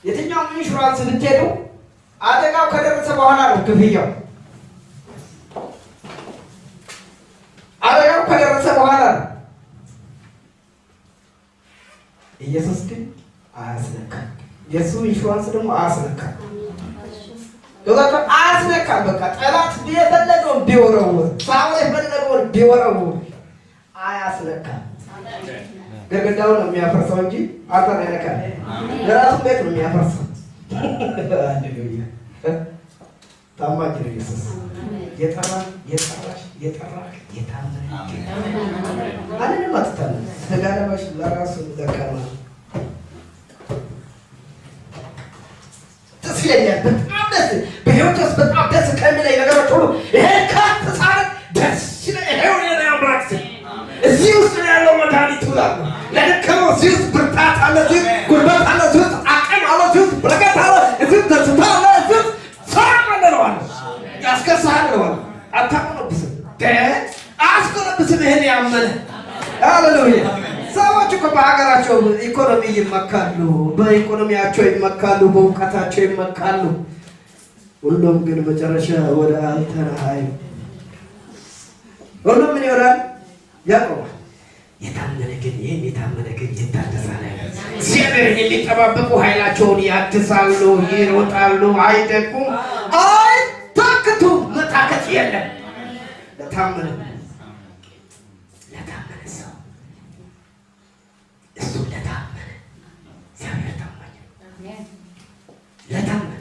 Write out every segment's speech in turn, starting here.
የትኛውም ኢንሹራንስ ብትሄዱ አደጋው ከደረሰ በኋላ ነው ክፍያው። አደጋው ከደረሰ በኋላ ነው። ኢየሱስ ግን አያስነካም። የእሱ ኢንሹራንስ ደግሞ አያስነካም። አያስነካም። በቃ ጠላት የፈለገውን ቢወረውር፣ ሳውል የፈለገውን ቢወረውር አያስነካም። ግድግዳውን ነው የሚያፈርሰው እንጂ አንተን አይነካም። የራሱን ቤት ነው የሚያፈርሰው። ሃሌሉያ! ታማኝ ነው ኢየሱስ። የጠራ የጠራሽ የጠራ የታመነ ማንንም አትታመን። ስጋ ለባሽ ለራሱ ደካማ ነው። ደስ ይለኛል። በጣም ደስ በህይወት ውስጥ በጣም ደስ ከሚለኝ ነገሮች ሁሉ ይሄ ከፍ ሳደርግ ደስ ይለኛል። ይሄው የኔ አምላክ ስል እዚህ ውስጥ ነው ያለው መድኃኒቱ እላለሁ። ለደከመው እዚህ ውስጥ ብርታት አለ፣ እዚህ ውስጥ ጉልበት አለ፣ እዚህ ውስጥ አቅም አለ፣ እዚህ ውስጥ በረከት አለ፣ እዚህ ውስጥ ደስታ አለ፣ እዚህ ውስጥ ሰላም አለ እለዋለሁ። ያስከስሃል እለዋለሁ። አታቆለብስም፣ አያስቆለብስም። ይሄን ያመነ ሃሌሉያ። ሰዎች እኮ በሀገራቸው ኢኮኖሚ ይመካሉ፣ በኢኮኖሚያቸው ይመካሉ፣ በእውቀታቸው ይመካሉ። ሁሉም ግን መጨረሻ ወደ አልተናሃይም። ሁሉም ምን ይሆናል? ያቆማል። የታመነ ግን ይህን የታመነ ግን ይታደሳል። እግዚአብሔርን የሚጠባበቁ ኃይላቸውን ያድሳሉ፣ ይሮጣሉ፣ አይደክሙም፣ አይታክቱም። መታከት የለም ለታመነ ለታመነ ሰው እሱ ለታመነ እግዚአብሔር ታማኝ ነው። ለታመነ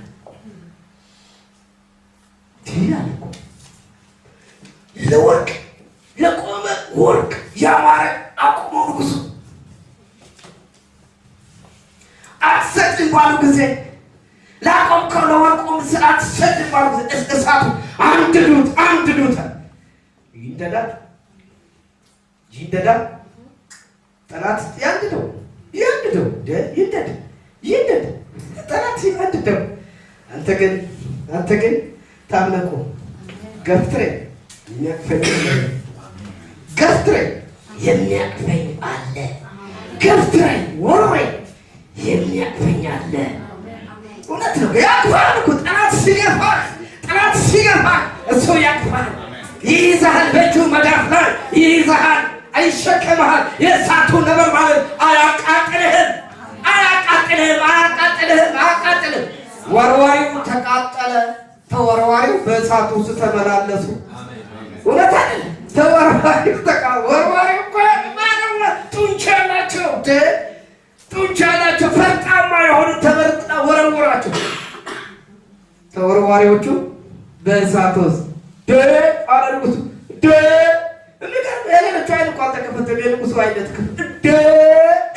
ይላል እኮ ለወርቅ ለቆመ ወርቅ ያማረ አቁመው ንጉሱ አትሰግድም ባሉ ጊዜ ላቆምከው ለወርቁ ምስል አትሰግድም ባሉ ጊዜ እሳቱ አንድዱት አንድዱት ይንደዳል ይንደዳል። ጠላት ያንድደው ያንድደው ይንደድ ይንደድ ጠላት ያንድደው። አንተ ግን ታምነህ ቁም። ገፍትሬ የሚያቅፈኝ ገፍትሬ የሚያቅፈኝ አለ። ገፍትሬ ወርውሬ የሚያቅፈኝ አለ። እውነት ነው። ያቅፋል እኮ ጠላት ሲገፋህ፣ ጠላት ሲገፋህ እሱ ያቅፋል። ይይዝሃል፣ በእጁ መዳፍ ላይ ይይዝሃል፣ አይሸከምሃል። የእሳቱ ነበልባል አያቃጥልህም፣ አያቃጥልህም፣ አያቃጥልህም፣ አያቃጥልህም። ወርዋሪው ተቃጠለ፣ ተወርዋሪው በእሳቱ ውስጥ ተመላለሱ። እውነት አይደል? ተወርዋሪው ወርዋሪው እኮ ጡንቻ ያላቸው ጡንቻ ያላቸው ፈርጣማ የሆኑ ተመርጣ ወረወራቸው። ተወርዋሪዎቹ በእሳት ውስጥ አለ ንጉሱ። የሌሎቹ አይን እኮ አልተከፈተም። የንጉሱ አይነት ክፍት እንደ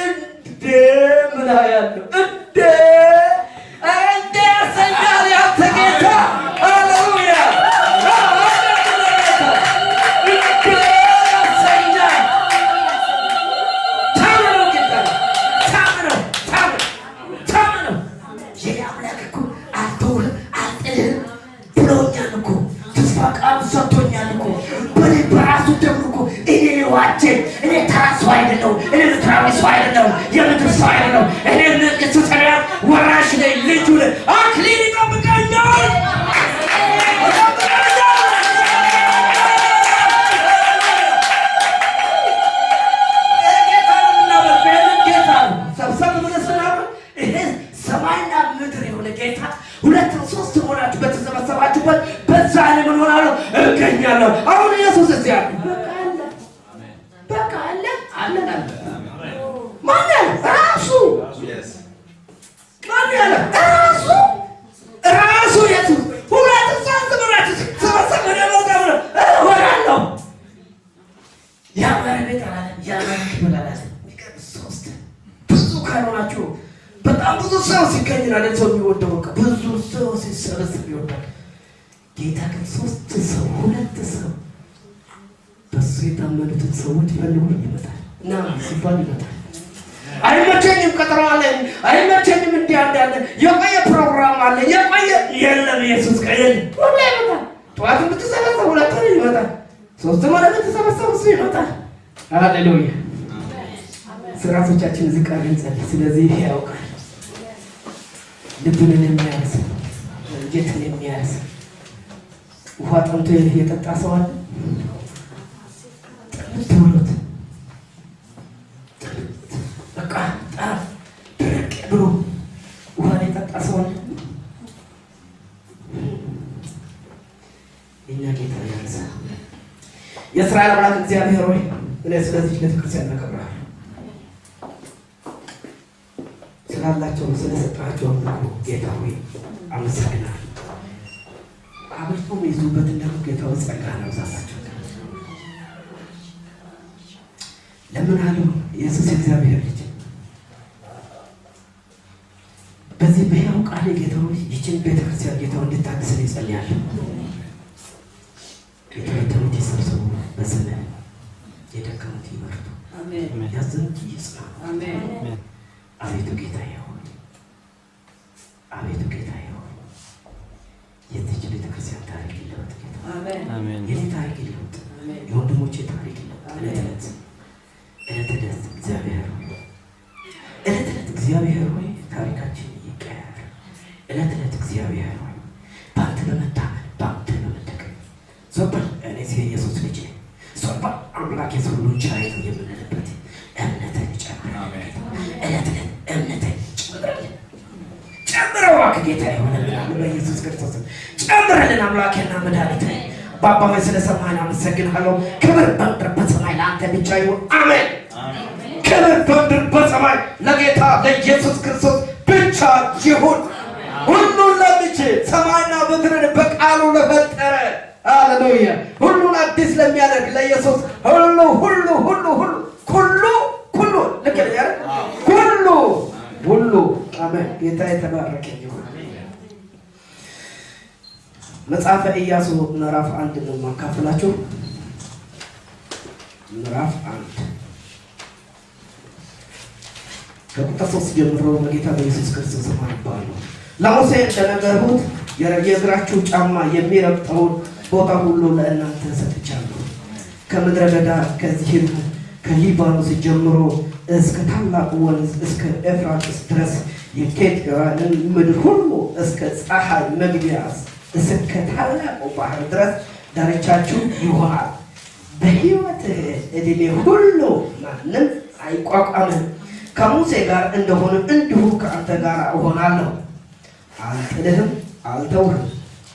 እንደ ምን ያለው እንደ እንደ ያሰኛል ያንተ ጌታ። ሃሌሉያ! እንደ ያሰኛል። ታምነው ጌታ ታምነው ታምነው ታምነው የኔ አምላክ እኮ አልተውህም አልጥልህም ብሎኛል እኮ ተስፋ ቃሉ ሰጥቶኛል እኮ በእኔ በራሱ ደም እኮ እኔ ዋጀኝ። እኔ ተራ ሰው አይደለሁም። እኔ ምድራዊ ሰው አይደለሁም። የምድር ሰው አይደለሁም። እኔ መንግሥተ ሰማያት ወራሽ ነኝ፣ ልጁ ነኝ። አክሊል ይጠብቀኛል፣ ሰብሰብ ብለን ስናምን ይሄ ሰማይና ምድር የሆነ ጌታ ሁለት ሶስት ሆናችሁ በተሰበሰባችሁበት በዛ እኔ ምን ሆናለሁ? እገኛለሁ። አሁን ኢየሱስ እዚህ አለ። በቃ አለ፣ በቃ አለ፣ አለ አለ። ማን ያለ? ራሱ። ማን ያለ? ራሱ፣ ራሱ ኢየሱስ። ሁለት ሶስት ሆናችሁ ሰበሰብ እሆናለሁ። ያማረ ቤት አላለም፣ ያማረ ክፍል አላለም። ሶስት ብዙ ካልሆናችሁ በጣም ብዙ ሰው ሲገኝ ነው አይደል ሰው የሚወደው። በቃ ብዙ ሰው ሲሰበስብ ይወዳል። ጌታ ግን ሶስት ሰው ሁለት ሰው በሱ የታመኑትን ሰዎች ፈልጎ ይመጣል እና ሲባል ይመጣል። አይመቸኝም፣ ቀጠሮ አለኝ፣ አይመቸኝም፣ እንዲህ አንዳለ የቆየ ፕሮግራም አለ የቆየ የለም። ኢየሱስ ጋር የለም። ሁሌ ይመጣል። ጠዋት ብትሰበሰብ ሁለት ይመጣል። ሶስት ማለት ብትሰበሰብ እሱ ይመጣል። ሃሌሉያ። ስርዓቶቻችን ዝቅ አድርገን እንጸልይ። ስለዚህ ያውቃል። ልብንን የሚያርስ፣ አንጀትን የሚያርስ። ውሃ ጠምቶ የጠጣ ሰው አለ? ጥምት ብሎት፣ በቃ ጣም ድርቅ ብሎ ውሃ የጠጣ ሰው አለ? የእኛ ጌታ ያርሳል። የእስራኤል አምላክ እግዚአብሔር ሆይ፣ እኔ ስለዚች ቤተክርስቲያን አከብርሃለሁ። ስላላቸው ስለሰጣቸው አምልኮ ጌታ ሆይ አመሰግናለሁ። አብልጦ የሚይዙበትን ደግሞ ጌታ ሆይ ጸጋህን አብዛላቸው። ለምናለሁ ኢየሱስ የእግዚአብሔር ልጅ፣ በዚህ በሕያው ቃል ጌታ ሆይ ይችን ቤተክርስቲያን ጌታ ሆይ እንድታድስን እጸልያለሁ። የተበተኑት ይሰብሰቡ በስምህ፣ የደከሙት ይበርቱ፣ ያዘኑት ይጽናኑ። አቤቱ ጌታዬ ሆይ፣ አቤቱ ጌታዬ ሆይ፣ የዚች ቤተክርስቲያን ታሪክ ይለወጥ ጌታ። የኔ ታሪክ ይለወጥ፣ የወንድሞቼ ታሪክ ይለወጥ። ዕለት ዕለት፣ ዕለት ዕለት እግዚአብሔር ሆይ፣ ዕለት ዕለት እግዚአብሔር ሆይ ታሪካችን ይቀየር። ዕለት ዕለት እግዚአብሔር ሆይ በአንተ በመታመን፣ በአንተ በመደገፍ፣ ዞር በል እኔ የኢየሱስ ልጅ ነኝ፣ ዞር በል አምላክ ሁሉን ቻይ ነው የምንልበት እምነትን ጨምረን፣ ዕለት ዕለት እምነትን ጨምረልን፣ ጨምረው እባክህ ጌታ የሆነልን በኢየሱስ ክርስቶስ ጨምረልን። አምላኬና መድኃኒቴ አባባ ሆይ ስለሰማኸኝ አመሰግንሃለሁ። ክብር በምድር በሰማይ ለአንተ ብቻ ይሁን። አሜን። ክብር በምድር በሰማይ ለጌታ ለኢየሱስ ክርስቶስ ብቻ ይሁን። ሁሉን ለሚችል፣ ሰማይና ምድርን በቃሉ ለፈጠረ፣ ሃሌሉያ፣ ሁሉን አዲስ ለሚያደርግ ለኢየሱስ ሁሉ ሁሉ ሁሉ ሁሉ ሁሉ ሁሉ፣ ልክ ነኝ አይደል? ሁሉ ሁሉ፣ አሜን። ጌታ የተባረከ ይሁን። መጽሐፈ ኢያሱ ምዕራፍ 1 ነው የማካፍላችሁ። ምዕራፍ 1 ከቁጥር 3 ጀምሮ በጌታ በኢየሱስ ክርስቶስ ስም አነባለሁ። ለሙሴ እንደነገርሁት የእግራችሁ ጫማ የሚረግጠውን ቦታ ሁሉ ለእናንተ ሰጥቻለሁ። ከምድረ በዳ ከዚህም ከሊባኖስ ጀምሮ እስከ ታላቁ ወንዝ እስከ ኤፍራጥስ ድረስ፣ የኬጢያውያንን ምድር ሁሉ እስከ ፀሐይ መግቢያ እስከ ታላቁ ባህር ድረስ ዳርቻችሁ ይሆናል። በሕይወትህ ዕድሜ ሁሉ ማንም አይቋቋምህም። ከሙሴ ጋር እንደሆነ እንዲሁ ከአንተ ጋር እሆናለሁ። አልጥልህም፣ አልተውህም።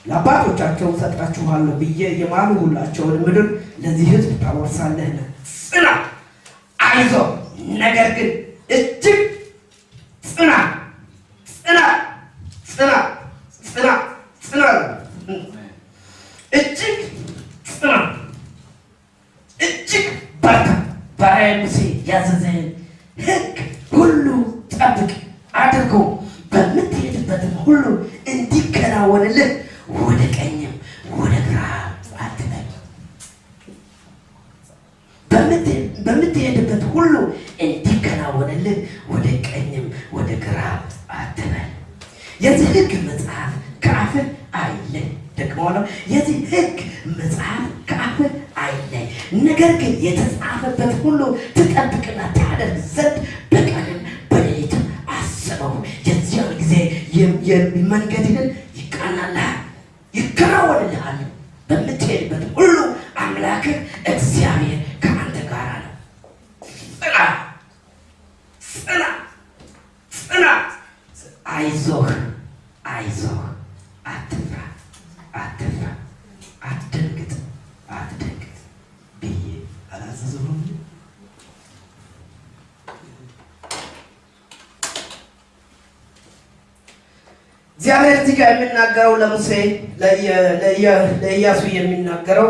ለአባቶቻቸው ሰጣችኋለሁ ብዬ የማልሁላቸውን ምድር ለዚህ ሕዝብ ታወርሳለህና ጽና፣ አይዞህ፣ ነገር ግን እጅግ ጽና፣ ጽና፣ ጽና፣ ጽና፣ ጽና፣ እጅግ ጽና፣ እጅግ በርታ። ባሪያዬ ሙሴ ያዘዘህን ሕግ ሁሉ ጠብቅ አድርገው፣ በምትሄድበትም ሁሉ እንዲከናወንልህ ወደ ቀኝም ወደ ግራ አትበል። በምትሄድበት ሁሉ እንዲከናወንልህ ወደ ቀኝም ወደ ግራ አትበል። የዚህ ሕግ መጽሐፍ ከአፍህ አይለይ። ደግመዋለሁ። የዚህ ሕግ መጽሐፍ ከአፍህ አይለይ። ነገር ግን የተጻፈበት ሁሉ ትጠብቅና ታደርግ ዘንድ በቀንም በሌሊትም አስበው። የዚያን ጊዜ መንገድህን ይቃናልሃል፣ ይከናወንልሃል። በምትሄድበት ሁሉ አምላክህ እግዚአብሔር ከአንተ ጋር ነው። ጽና፣ ጽና፣ ጽና። አይዞህ፣ አይዞህ፣ አትፍራ፣ አትፍራ፣ አትደንግጥ፣ አትደንግጥ ብዬ አላዘዝሁህም? እግዚአብሔር እዚህ ጋር የሚናገረው ለሙሴ ለኢያሱ የሚናገረው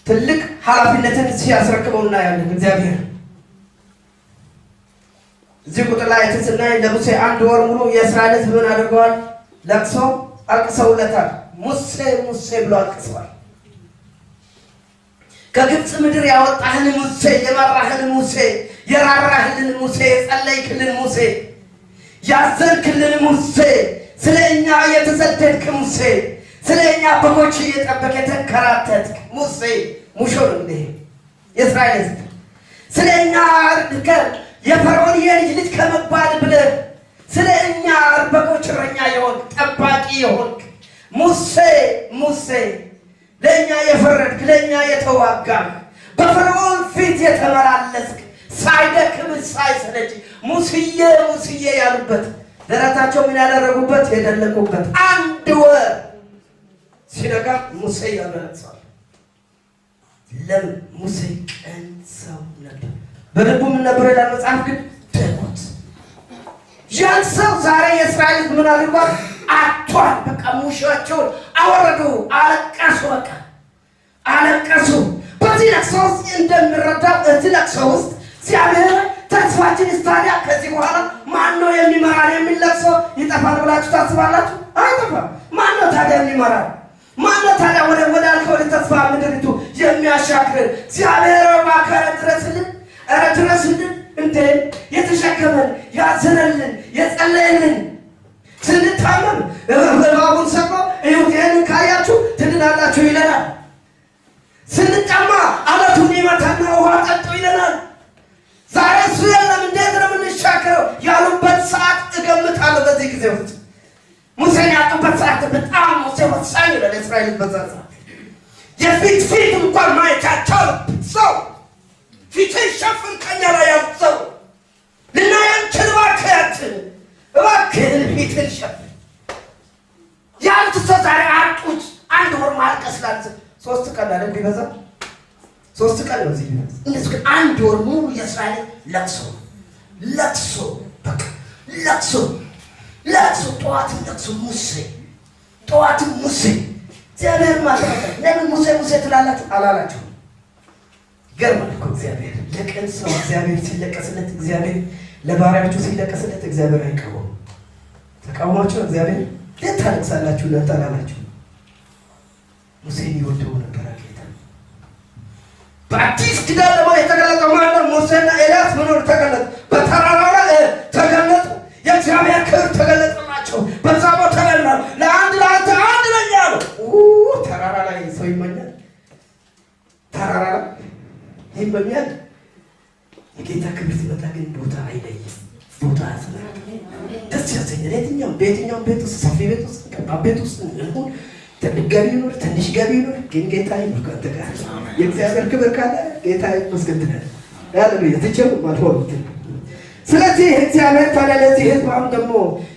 ትልቅ ኃላፊነትን ሲያስረክበው እናያለን። እግዚአብሔር እዚህ ቁጥር ላይ ስናይ ለሙሴ አንድ ወር ሙሉ የእስራኤል ሕዝብ ምን አድርገዋል? ለቅሶ አልቅሰውለታል። ሙሴ ሙሴ ብሎ አልቅሰዋል። ከግብፅ ምድር ያወጣህን ሙሴ፣ የመራህን ሙሴ፣ የራራህልን ሙሴ፣ የጸለይክልን ሙሴ፣ ያዘንክልን ሙሴ፣ ስለ እኛ የተሰደድክ ሙሴ፣ ስለ እኛ በጎች እየጠበቅ የተንከራተትክ ሙሴ፣ ሙሾ ነው እንግዲህ የእስራኤል ሕዝብ፣ ስለ እኛ የፈርዖን የልጅ ልጅ ከመባል ብለህ ስለ እኛ በጎች እረኛ የሆንክ፣ ጠባቂ የሆንክ ሙሴ፣ ሙሴ፣ ለእኛ የፈረድክ፣ ለእኛ የተዋጋህ፣ በፈርዖን ፊት የተመላለስክ፣ ሳይደክም ሳይሰለች ሙስዬ ሙስዬ ያሉበት፣ ደረታቸው ምን ያደረጉበት፣ የደለቁበት፣ አንድ ወር ሲነጋ ሙሴ እያሉ ያለቅሳሉ። ለምን? ሙሴ ቅን ሰው ነበር። በልቡ ምን ነበር ይላል መጽሐፍ ግን ደጎት። ያን ሰው ዛሬ የእስራኤል ሕዝብ ምን አድርጓል? አጥቷል። በቃ ሙሾቸውን አወረዱ፣ አለቀሱ። በቃ አለቀሱ። በዚህ ለቅሶ ውስጥ እንደምረዳው እዚህ ለቅሶ ውስጥ እግዚአብሔር ተስፋችን ታዲያ ከዚህ በኋላ ማን ነው የሚመራን የሚል ለቅሶ ይጠፋል ብላችሁ ታስባላችሁ? አይጠፋም። ማን ነው ታዲያ የሚመራን? ማን ነው ታዲያ ወደ አልከው ወደ ተስፋ ምድሪቱ የሚያሻግረን? እግዚአብሔር እባክህ ኧረ ድረስልን፣ ኧረ ድረስልን። እንዴ የተሸከመን፣ ያዘነልን፣ የጸለየልን፣ ስንታመም እባቡን ሰቅሎ እዩት፣ ይህንን ካያችሁ ትድናላችሁ ይለናል። ስንጠማ አለቱን ይመታና ውሃ ጠጡ ይለናል። ዛሬ እሱ የለም፣ እንዴት ነው የምንሻገረው ያሉበት ሰዓት እገምታለሁ። በዚህ ጊዜ ውስጥ ሙሴን ያጡበት ሰዓት በጣም ሙሴ ወሳኝ ነው ለእስራኤል። በዛ ሰዓት የፊት ፊት እንኳን ማየት ያልቻሉ ሰው፣ ፊትን ሸፍን ከኛ ላይ ያሉት ሰው፣ ልናይ አንችል፣ እባክህ ያትን እባክህን ፊትን ሸፍን ያሉት ሰው ዛሬ አጡት። አንድ ወር ማልቀስ ላንተ 3 ቀን አይደል ቢበዛ፣ 3 ቀን ነው እዚህ ቢበዛ። እነሱ ግን አንድ ወር ሙሉ የእስራኤል ለቅሶ፣ ለቅሶ፣ በቃ ለቅሶ፣ ለቅሶ፣ ጠዋትም ለቅሶ ሙሴ፣ ጠዋትም ሙሴ። እግዚአብሔር ማጥራት ለምን ሙሴ ሙሴ ትላላችሁ አላላችሁ? ይገርማል እኮ እግዚአብሔር ለቅን ሰው እግዚአብሔር ሲለቀስለት፣ እግዚአብሔር ለባሪያዎቹ ሲለቀስለት እግዚአብሔር አይቃወም። ተቃውሟቸው እግዚአብሔር እንዴት ታለቅሳላችሁ እናንተ አላላችሁ። ሙሴን ይወደው ነበረ ጌታ። በአዲስ ኪዳን ደግሞ የተገለጠው ማነው? ሙሴና ኤልያስ ምን ሆኑ? ተገለጡ። በተራራው ላይ ተገለጡ። የእግዚአብሔር ክብር ተገለጠላቸው። በዛ ቦታ ላይ ለአንድ ለአንተ አንድ ነኝ አሉ። ተራራ ላይ ሰው ይመኛል። ተራራ ላይ ይመኛል። የጌታ ክብር ሲመጣ ግን ቦታ አይለይም። ቦታ አያስመርጥም። ደስ ያሰኛል። የትኛውም በየትኛውም ቤት ውስጥ፣ ሰፊ ቤት ውስጥ፣ ጠባብ ቤት ውስጥ እንሁን፣ ትልቅ ገቢ ይኑር፣ ትንሽ ገቢ ይኑር፣ ግን ጌታ ይኑር ከአንተ ጋር። የእግዚአብሔር ክብር ካለ ጌታ ይመስገን ትላለህ። ሃሌሉያ ትቼው አልሆንም። ስለዚህ እግዚአብሔር ታዲያ ለዚህ ህዝብ አሁን ደግሞ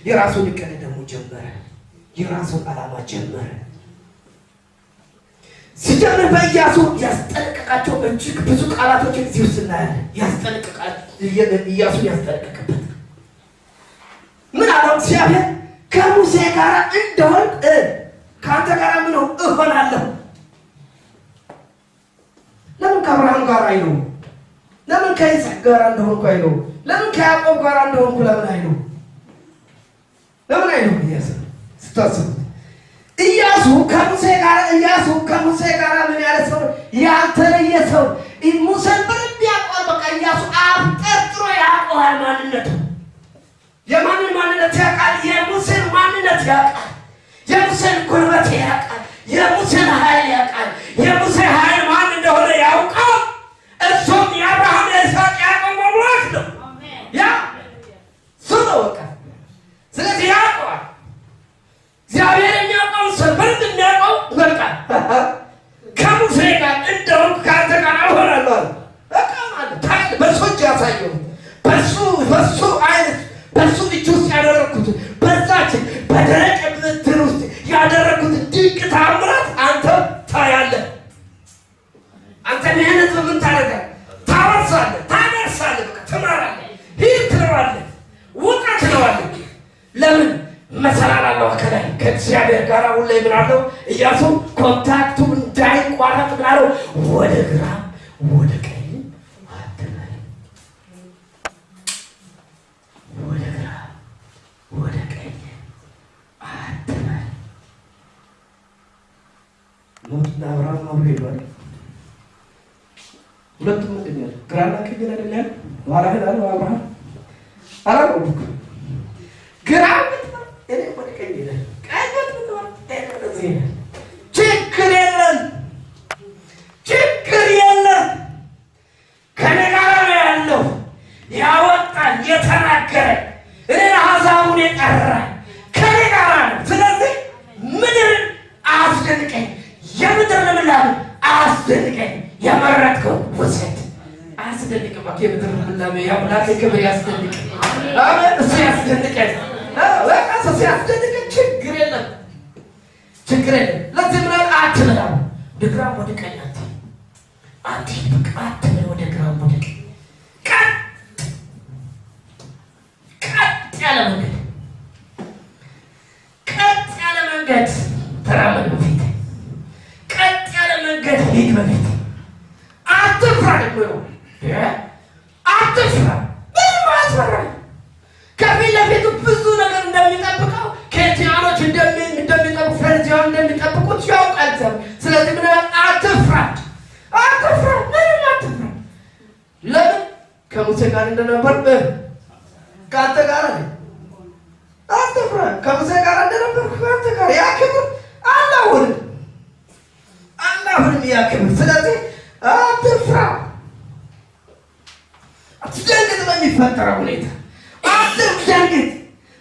የራሱን እቅድ ደግሞ ጀመረ። የራሱን ዓላማ ጀመረ። ሲጀምር በኢያሱ ያስጠነቀቃቸው እጅግ ብዙ ቃላቶችን እዚህ ውስጥ እናያለን። ኢያሱን ያስጠነቀቀበት ምን አለው? እግዚአብሔር ከሙሴ ጋር እንደሆን ከአንተ ጋር ምን እሆናለሁ። ለምን ከአብርሃም ጋር አይለውም? ለምን ከይስሐቅ ጋር እንደሆንኩ አይለውም? ለምን ከያዕቆብ ጋር እንደሆንኩ ለምን አይለውም? ለምን አይለውም? ኢያሱ ስታስቡት ኢያሱ ከሙሴ ጋር ምን ያለ ሰው፣ ያልተለየ ሰው፣ ሙሴን በደንብ ያውቀዋል። በቃ ኢያሱ አብጠርጥሮ ያውቀዋል። ማንነቱ፣ የማንን ማንነት ያውቃል? የሙሴን ማንነት ያውቃል። የሙሴን ጉልበት ያውቃል። የሙሴን ኃይል ያውቃል። የሙሴ ኃይል ማን እንደሆነ ያውቃል። እሱም የአብርሃም፣ የይስሐቅ፣ ያዕቆብ አምላክ ነው። ያ እሱ ነው በቃ። ስለዚህ ያውቀዋል። እግዚአብሔር የሚያውቀውን ሰው በደንብ የሚያውቀው በቃ ከሙሴ ጋር እንደውም ከአንተ ጋር እሆናለሁ አለ። በቃ ማለት ታያለህ፣ በሱ እጅ ያሳየሁት፣ በሱ አይነት በሱ እጅ ውስጥ ያደረግኩት፣ በዛች በደረቅ ምድር ውስጥ ያደረግኩት ድንቅ ተአምራት አንተ ታያለህ። አንተ ይህን ህዝብ ምን ታደርጋለህ? ታወርሳለህ፣ ታደርሳለህ፣ በቃ ትመራለህ። ሂድ ትለዋለህ፣ ውጣ ትለዋለህ። ለምን መሰላል አለው ከላይ ከእግዚአብሔር ጋር ሁሌ ምን አለው? ኢያሱ contact ኡ እንዳይቋረጥ ምን አለው? ወደ ግራ ወደ ቀኝ አትበል፣ ወደ ግራ ወደ ቀኝ አትበል። ሎጥና አብርሃም አብሮ ሄዷል። ሁለቱም ምንድን ነው ያለው? ግራና ቀኝ አይደል ያለው? ኋላህን አለው አብርሃም አላውቅም እኮ፣ ግራ እኔ ወደ ቀኝ ይላል፣ ቀኝ እኔ ወደዚህ ይላል። ችግር የለም፣ ችግር የለም። ከኔ ጋር ነው ያለው፣ ያወጣን፣ የተናገረ እኔን አሕዛብ ልምላሜ አያስደንቀኝ። የመረጥከው ውሰድ። አያስደንቅም። እባክህ የምድር ልምላሜ የአምላኬ ክብር ያስደንቅ። አሜን። እሱ ያስደንቀን። በቃ እሱ ሲያስደንቀን ችግር የለም፣ ችግር የለም። ለዚህ ምን አለ? አትበላም፣ ወደ ግራም ወደ ቀኝ አትሂድ፣ አትሂድ፣ በቃ አትበል፣ ወደ ግራም ወደ ቀኝ፣ ቀጥ ቀጥ ያለ መንገድ፣ ቀጥ ያለ መንገድ ተራመድ በፊት፣ ቀጥ ያለ መንገድ ሂድ በፊት። አትፍራ፣ ደግሞ ነው አትፍራ፣ ምንም አያስፈራም። ከፊት ለፊቱ ብዙ ነገር እንደሚጠብቀው፣ ኬትያኖች እንደሚጠብቁ፣ ፈሪሳውያን እንደሚጠብቁት ያውቃል እግዚአብሔር። ስለዚህ ምን አለ? አትፍራ፣ አትፍራ፣ ምንም አትፍራ። ለምን? ከሙሴ ጋር እንደነበር ከአንተ ጋር ነኝ። አትፍራ። ከሙሴ ጋር እንደነበርኩ ከአንተ ጋር፣ ያ ክብር አለ፣ አሁንም አለ፣ አሁንም ያ ክብር። ስለዚህ አትፍራ፣ አትደንግጥ፣ በሚፈጠረው ሁኔታ አትደንግጥ።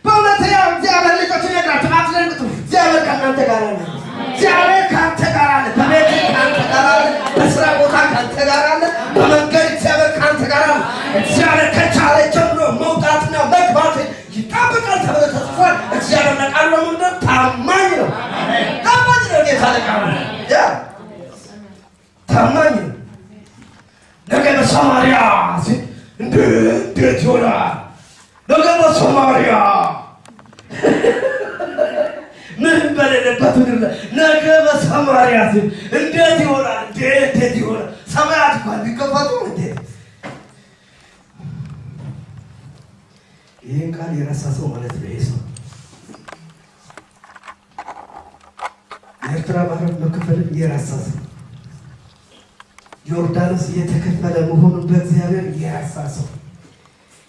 በእውነት ያው እግዚአብሔር ልጆች ይነግራቸው፣ አትደንግጡ። እግዚአብሔር ከእናንተ ጋር አለ። እግዚአብሔር ከአንተ ጋር አለ። በቤት ከአንተ ጋር አለ። በስራ ቦታ ከአንተ ጋር አለ። በመንገድ እግዚአብሔር ከአንተ ጋር አለ። እግዚአብሔር ከቻለ ጀምሮ መውጣትና መግባት ይጠብቃል ተብሎ ተጽፏል። እግዚአብሔር ለቃሉ ምንድን ታማኝ ነው። ታማኝ ነው። ጌታ ለቃሉ ያ ታማኝ ነው። ነገ በሰማርያ ሲል እንዴት ይሆናል? ነገ በሰማርያ ምንም በሌለበት ምድር ላይ ነገ በሰማርያ ሲል እንዴት ይሆናል? እንዴት ይሆናል? ሰማያት እንኳን ቢከፈቱ እንዴት። ይህን ቃል የረሳ ሰው ማለት ነው። ይሄ ሰው የኤርትራ ባህር መከፈልን የረሳ ሰው፣ ዮርዳኖስ የተከፈለ መሆኑን በእግዚአብሔር የረሳ ሰው፣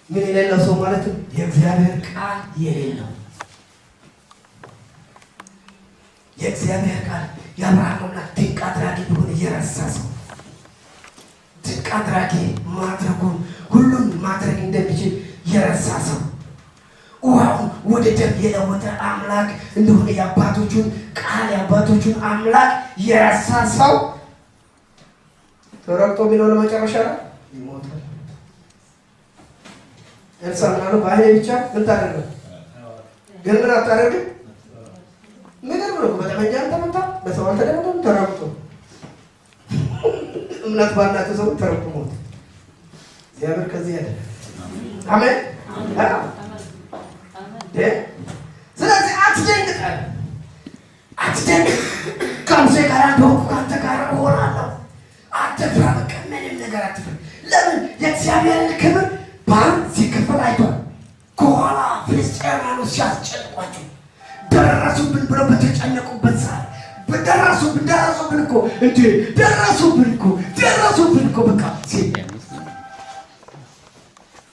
ምን የሌለው ሰው ማለት ነው? የእግዚአብሔር ቃል የሌለው፣ የእግዚአብሔር ቃል የአብርሃም አምላክ ድንቅ አድራጊ እንደሆነ የረሳ ሰው፣ ድንቅ አድራጊ ማድረጉን፣ ሁሉን ማድረግ እንደሚችል የረሳ ሰው፣ ውሃውን ወደ ደም የለወጠ አምላክ እንደሆነ የአባቶቹን ቃል የአባቶቹን አምላክ የረሳ ሰው ተረግጦ ቢኖር መጨረሻ ላይ ይሞታል። ኤልሳ ምን አለው? በዓይኔ ብቻ ምን ታደርገው? ግን ምን አታደርግም? ምንም ነው። በጠመንጃ አልተመታ፣ በሰው አልተደበደበም፣ ተረግጦ እምነት ባላቸው ሰዎች ተረግጦ ሞተ። እግዚአብሔር ከዚህ ያለ አሜን። ስለዚህ አትደንግጥ፣ አትደንግጥ። ከሙሴ ጋር እንደሆንኩ ከአንተ ጋር እሆናለሁ። አትፍራ፣ በቃ ምንም ነገር አትፍራ። ለምን? የእግዚአብሔርን ክብር ባህር ሲከፈል አይቷል። ከኋላ ፍልስጤማውያኖች ሲያስጨንቋቸው ደረሱብን ብለው በተጨነቁበት ሰዓት ደረሱብን፣ ደረሱብን እኮ እንዴ፣ ደረሱብን እኮ፣ ደረሱብን እኮ በቃ ሲል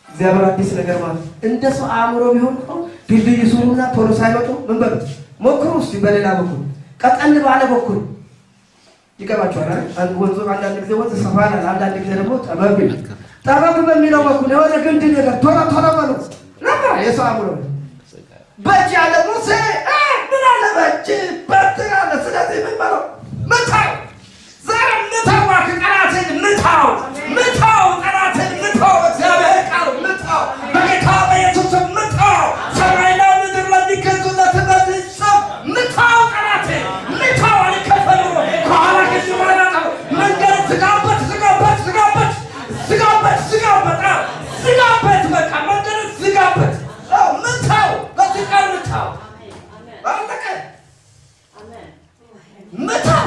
እግዚአብሔር አዲስ ነገር ማለት እንደ ሰው አእምሮ ቢሆን እኮ ድልድይ ስሩና ቶሎ ሳይመጡ ምን በሉ ሞክሩ እስቲ፣ በሌላ በኩል ቀጠን ባለ በኩል ይገባቸዋል አይደል? ወንዙ አንዳንድ ጊዜ ወንዝ ሰፋ ይላል፣ አንዳንድ ጊዜ ደግሞ ጠበብ ይላል። ጠበብ በሚለው በኩል የሆነ ግንድ ነገር ቶሎ ቶሎ በሉ ነበር የሰው አእምሮ። በእጅ ያለ ሙሴ ምን አለ? በእጅ በትር አለ። ስለዚህ ምን በለው? ምታው፣ ዛሬ ምታው፣ እባክህ ጠላትን ምታው፣ ምታው፣ ጠላትን ምታው፣ በእግዚአብሔር ቃል ምታው፣ በጌታ በኢየሱስ ስም ምታው። ሰማይና ምድር ለሚገዙለት በዚህ ስም ምታው፣ ጠላትን ምታው። አልከፈል ብሎ ከኋላ ከዚህ በኋላ መንገድ ዝጋበት፣ ዝጋበት፣ ዝጋበት፣ ዝጋበት፣ ዝጋበት፣ ዝጋበት፣ በቃ መንገድ ዝጋበት። ምታው፣ በዚህ ቃል ምታው። አለቀ። ምታው፣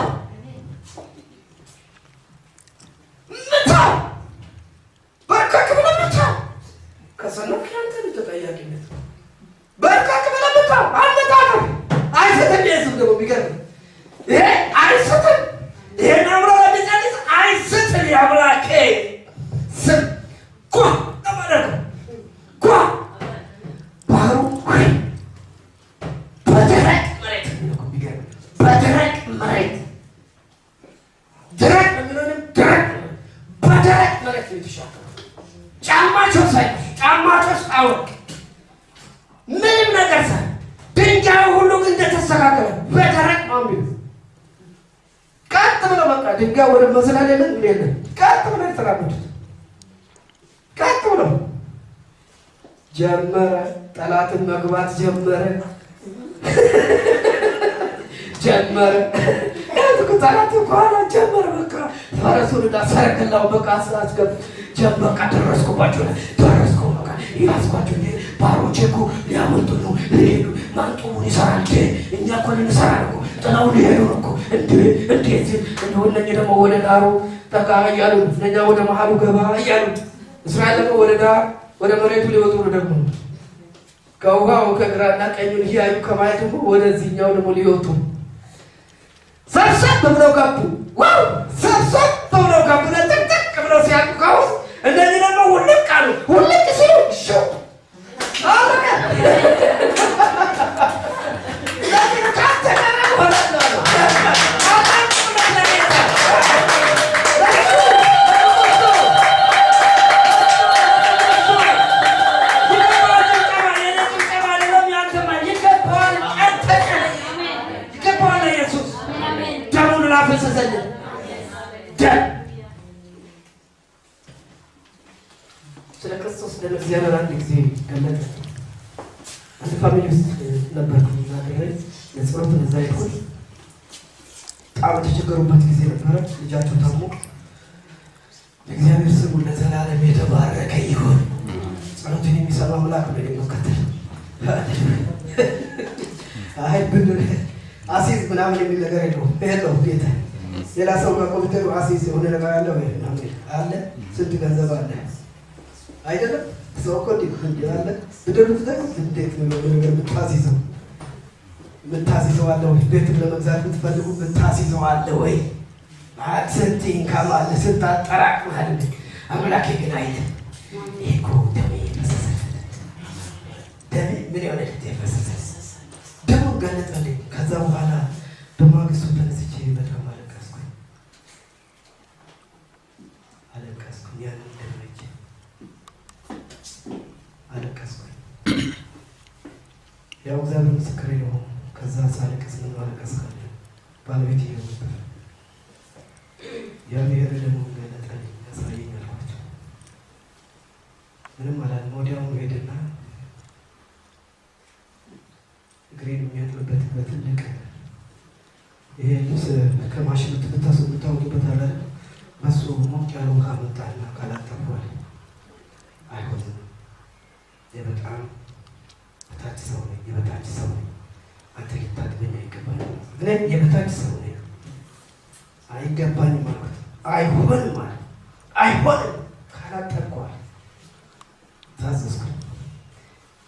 ምታው፣ በርከክ ብለህ ምታው። ከሰነፍክ ያንተ ነው ተጠያቂነት። በርከክ ብለህ ምታው። አመጣጥም አይስትም። የህዝብ ደግሞ የሚገርም ይሄ አይስትም። ይሄን አምሮ ለሚጸልይ አይስትም። የአምላኬ ስም ጓ ለማድረግ ጓ ባህሩ በደረቅ መሬት፣ የሚገርም በደረቅ መሬት፣ ደረቅ የሚለውንም ደረቅ በደረቅ መሬት ነው የተሻገሩት። ጫማቸው ሳይቆሽ፣ ጫማቸው ሳይወድቅ፣ ምንም ነገር ሳይ፣ ድንጋዩ ሁሉ እንደተስተካከለ በደረቅ ነው የሚሉት። ቀጥ ብለው በቃ በቃ ድንጋይ ወደ መዝላል የለም ምን የለም። ቀጥ ብለው የተራመዱት ቀጥ ብለው ጀመረ። ጠላትን መግባት ጀመረ ጀመረ። ጠላት ከኋላ ጀመረ። በቃ ፈረሱን እና ሰረገላውን በቃ አስገብ በቃ ደረስኩባቸው፣ ደረስኩ በቃ ያዝኳቸው። ባሮቼ እኮ ሊያመልጡ ነው ሊሄዱ፣ ማን ጡቡን ይሰራል? እንዴ እኛ እኮ ልንሰራ ነው እኮ ጥለው ሊሄዱ ነው እኮ። እንዴ እንዴት እንደው እነኚህ ደግሞ ወደ ዳሩ ጠጋ እያሉ፣ እነኛ ወደ መሀሉ ገባ እያሉ፣ እስራኤል ደግሞ ወደ ዳር ወደ መሬቱ ሊወጡ ነው። ደግሞ ከውሃው ከግራና ቀኙን እያዩ ከማየት ደግሞ ወደዚህኛው ደግሞ ሊወጡ ሰብሰብ ብለው ገቡ። Wow፣ ሰብሰብ ብለው ገቡ። ጥቅጥቅ ብለው ሲያልቁ ከውስጥ እነዚህ ደግሞ ውልቅ አሉ። ውልቅ ሲሉ ሹ አለቀ። ከአንተ ጋር እሆናለሁ አሉ። አጨብጭቡለት ለጌታ። ይገባዋል ጭብጨባ፣ የእኔ ጭብጨባ አይደለም ያንተማ፣ ይገባዋል። ቀን ተቀን ይገባዋል ለኢየሱስ ደሙን ላፈሰሰልን ደም። ስለ ክርስቶስ ደም እግዚአብሔር አንድ ጊዜ ገለጠ። አንድ family ውስጥ ነበርኩኝ እና አድሬ ለጸሎት እዛ ሄድኩኝ። በጣም የተቸገሩበት ጊዜ ነበረ። ልጃቸው ታሞ። እግዚአብሔር ስሙ ለዘላለም የተባረከ ይሁን። ጸሎትን የሚሰማ አምላክ ነው የምከተል። አይ ብንል አሲዝ ምናምን የሚል ነገር የለውም የለውም ጌታ። ሌላ ሰው ጋር ኮምፒውተሩ አሲዝ የሆነ ነገር አለ ወይ ምናምን አለ። ስንት ገንዘብ አለ አይደለም? ሰው እኮ እንዲህ እንዲህ አለ፣ ብድር ብትጠይቅ እንዴት ነው የሆነ ነገር የምታስይዘው? የምታስይዘው አለ ወይ? ቤትም ለመግዛት የምትፈልጉ የምታስይዘው አለ ወይ? ስንት income አለ? ስንት አጠራቅመሃል? አምላኬ ግን አይልም። ይሄ እኮ ደሜ የፈሰሰለት፣ ደሜ ምን የሆነ የፈሰሰ ደሙን ገለጠልኝ። ከዛ በኋላ በማግስቱ ተነስቼ በጣም አለቀስኩኝ፣ አለቀስኩኝ። ያንን ደም አይቼ አለቀስኩኝ። ያው እግዚአብሔር ምስክሬ ነው። ከዛ ሳለቅስ ምን ማለቀስ ካለ ባለቤት ይሄው ነበር። እግዚአብሔር ደሙን ገለጠልኝ፣ ያሳየኝ አልኳቸው። ምንም አላለም። ወዲያውኑ ሄደና እግሬን የሚያጥብበት በትልቅ ይሄ ልብስ ከማሽኑ የምታወጡበት አለ አይደል? በሱ ሞቅ ያለ ውሃ መጣና ካላጠብኩ አለ አይሆንም። የበጣም በታች ሰው ነኝ፣ የበታች ሰው ነኝ። አንተ ልታጥበኝ አይገባኝም። እኔ የበታች ሰው ነኝ፣ አይገባኝም አልኩት። አይሆንም አለ፣ አይሆንም ካላጠብኩ አለ። ታዘዝኩኝ።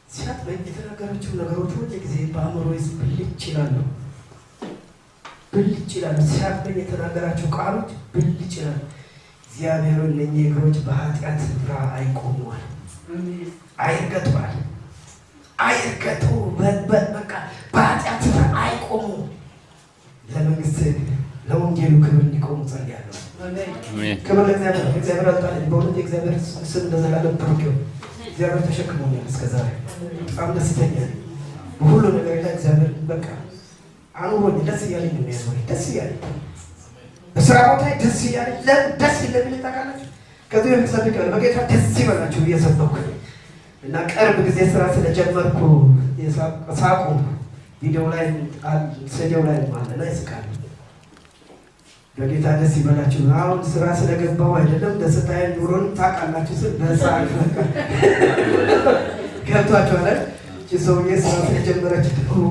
ሲያጥበኝ የተናገረችው ነገሮች ሁል ጊዜ በአእምሮዬ ውስጥ ብልጭ ይላሉ፣ ብልጭ ይላሉ። ሲያጥበኝ የተናገራቸው ቃሎች ብልጭ ይላሉ። እግዚአብሔር እነኚህ እግሮች በኃጢአት ስፍራ አይቆሙዋል፣ አይርገጡዋል፣ አይርገጡ። በቃ በኃጢአት ስፍራ አይቆሙ። ለመንግስት ለወንጌሉ ክብር እንዲቆሙ ጸልያለሁ። አሜን። ክብር ለእግዚአብሔር። እግዚአብሔር አልጣለኝ። በእውነት የእግዚአብሔር ስም ለዘላለም ብሩክ ይሁን። እግዚአብሔር ተሸክሞኛል እስከዛሬ። በጣም ደስተኛ ነኝ። በሁሉ ነገር ላይ እግዚአብሔር በቃ አኑሮኝ ደስ እያለኝ ነው የሚያኖረኝ። ደስ እያለኝ በስራ ቦታ ደስ እያለኝ። ለምን ደስ እንደሚለኝ ታውቃላችሁ? ከዚህ በፊት ሰብኬያለሁ። በጌታ ደስ ይበላችሁ ብዬ ሰበኩ እና ቅርብ ጊዜ ስራ ስለጀመርኩ ሳቁ። ቪዲዮ ላይ ስዲው ላይ አለ እና ይስቃሉ። በጌታ ደስ ይበላችሁ። አሁን ስራ ስለገባው አይደለም ደስታዬን፣ ኑሮን ታውቃላችሁ ስል በሳቅ ገብቷችኋል። እቺ ሰውዬ ስራ ስለጀመረች ነው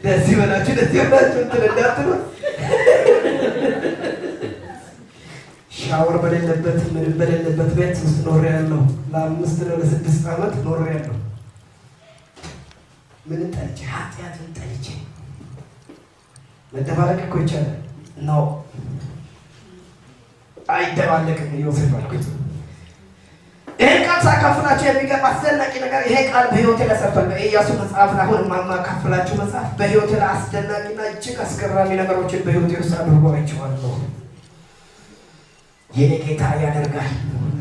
ደስ ይበላችሁ ደስ ይበላችሁ እንትን እንዳትሉ። ሻወር በሌለበት ምንም በሌለበት ቤት ውስጥ ኖሬያለሁ። ለ5 ነው ለ6 ዓመት ኖሬያለሁ። ምን ጠልቼ? ኃጢአትን ጠልቼ። መደባለቅ እኮ ይቻላል። ነው አይደባለቅም። ዮሴፍ አልኩት። ይሄን ቃል ሳካፍላችሁ የሚገርም አስደናቂ ነገር ይሄ ቃል በሕይወቴ ላይ ሰርቷል። በኢያሱ መጽሐፍ ላይ አሁን የማካፍላችሁ መጽሐፍ በሕይወቴ ላይ አስደናቂና እጅግ አስገራሚ ነገሮችን በሕይወቴ ውስጥ አድርጎ አይቼዋለሁ። የኔ ጌታ ያደርጋል።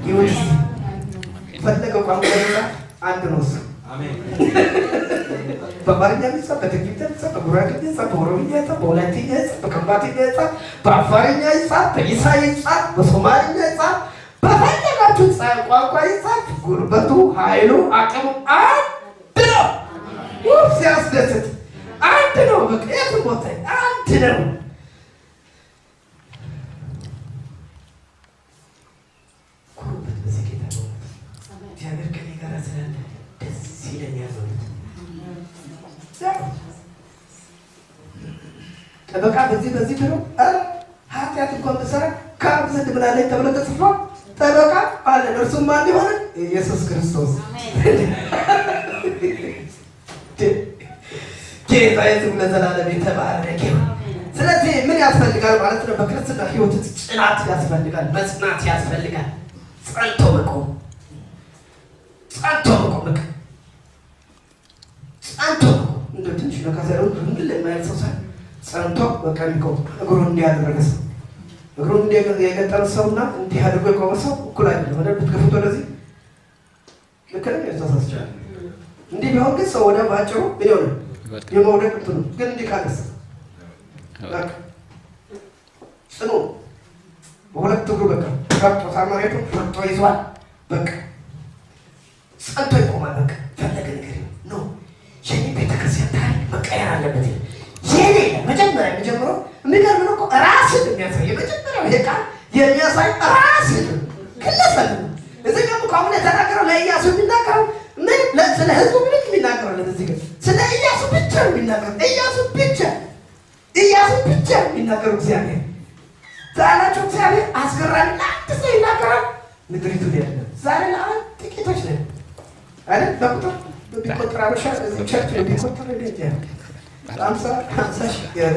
ሕይወት ፈለገው ቋንቋ አንድ ነው እሱ። በአማርኛ ይጻፍ፣ በትግርኛ ይጻፍ፣ በጉራጌኛ ይጻፍ፣ በኦሮምኛ ይጻፍ፣ በወላይትኛ ይጻፍ፣ በከምባትኛ ይጻፍ፣ በአፋርኛ ይጻፍ፣ በኢሳ ይጻፍ፣ በሶማልኛ ይጻፍ፣ በፈለጋችሁ ቋንቋ ይጻፍ፣ ጉልበቱ፣ ኃይሉ፣ አቅሙ አንድ ነው። ውብ ሲያስደስት አንድ ነው። በቃ የትም ቦታ አንድ ነው። ኩሩበት በዚህ ጌታ በእውነት እግዚአብሔር ከኔ ጋር ስላለ ደስ ይለኛል። በእውነት ጠበቃ በዚህ በዚህ ብሎ ኃጢአት እንኳን ብሰራ ከአብ ዘንድ ምን አለኝ ተብሎ ተጽፏል። ጠበቃ አለን፣ እርሱም ማን ሊሆነ? ኢየሱስ ክርስቶስ። ጌታ የስሙ ለዘላለም የተባረከ ይሁን። ስለዚህ ምን ያስፈልጋል ማለት ነው? በክርስትና ሕይወት ጽናት ያስፈልጋል፣ መጽናት ያስፈልጋል። ጸንቶ መቆም፣ ጸንቶ መቆም፣ በቃ ጸንቶ መቆም። እንደ ትንሽ ነካ ሳይሆን ምን ለማያል ሰው ሳይሆን ጸንቶ በቃ የሚቆም እግሩን እንዲህ ያደረገ ሰው፣ እግሩን እንዲህ የገጠመ ሰውና እንዲህ አድርጎ የቆመ ሰው እኩል አይደለም። ወደ ብትገፉት ወደዚህ ልክ ነኝ ተሳስቻለሁ። እንዲህ ቢሆን ግን ሰው ወደ ባጭሩ ምን ይሆናል? የመውደቅ እንትኑ ግን እንዲህ ካለስ በቃ ጽኑ በሁለት እግሩ በቃ ረግጦታል፣ መሬቱን ረግጦ ይዟል። በቃ ጸንቶ ይቆማል። በቃ ፈለገ ነገር ነው። የኔ ቤተክርስቲያን ታሪክ መቀየር አለበት። የኔ መጀመሪያ የሚጀምረው የሚገርም ነው እኮ ራስን የሚያሳይ የመጀመሪያው ይሄ ቃል የሚያሳይ ራስን ግለሰብ ነው። እዚህ ጋር እኮ አሁን የተናገረው ለኢያሱ የሚናገረው ምን ስለ ህዝቡ ምንም የሚናገረው ለዚህ ግን ስለ ኢያሱ ብቻ ነው የሚናገረው። ኢያሱ ብቻ ኢያሱ ብቻ ነው የሚናገረው። እግዚአብሔር ዛላቸው እግዚአብሔር አስገራሚ ለአንድ ሰው ይናገራል። ምድሪቱ ያለ ዛሬ ለአንድ ጥቂቶች ነን አይደል? በቁጥር ቢቆጠር አበሻ እዚህ church ቢቆጠር እንዴት ያለ 50 50 ሺህ ያለ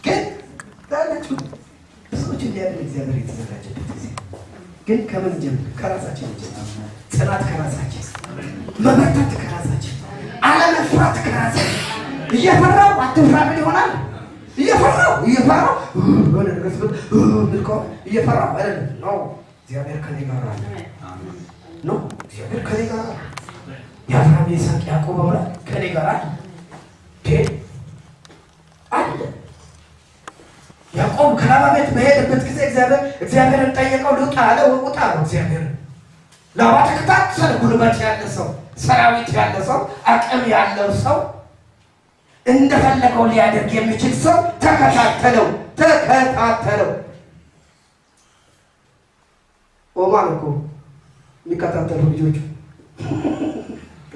ግን ዛላችሁ ብዙዎች እንዲያድን እግዚአብሔር የተዘጋጀበት ጊዜ ግን ከምን ጀምር? ከራሳችን ጀምር። ጽናት ከራሳችን፣ መበርታት ከራሳችን፣ አለመፍራት ከራሳችን። እየፈራው አትፍራ ምን ይሆናል? እየፈራው እየፈራው የሆነ ነገር ስብል ምን ከሆነ እየፈራው አይደለም ነው። እግዚአብሔር ከኔ ጋር አለ ነው። እግዚአብሔር ከኔ ጋር አለ። የአብርሃም የይስሐቅ ያዕቆብ አምላክ ከኔ ጋር አለ አለ። ያዕቆብ ከላባ ቤት በሄደበት ጊዜ እግዚአብሔርን ጠየቀው። ልውጣ አለ። ውጣ ነው እግዚአብሔር። ላባ ተከታተለ። ጉልበት ያለ ሰው፣ ሰራዊት ያለ ሰው፣ አቅም ያለው ሰው፣ እንደፈለገው ሊያደርግ የሚችል ሰው ተከታተለው ተከታተለው። ኦማን እኮ የሚከታተሉ ልጆቹ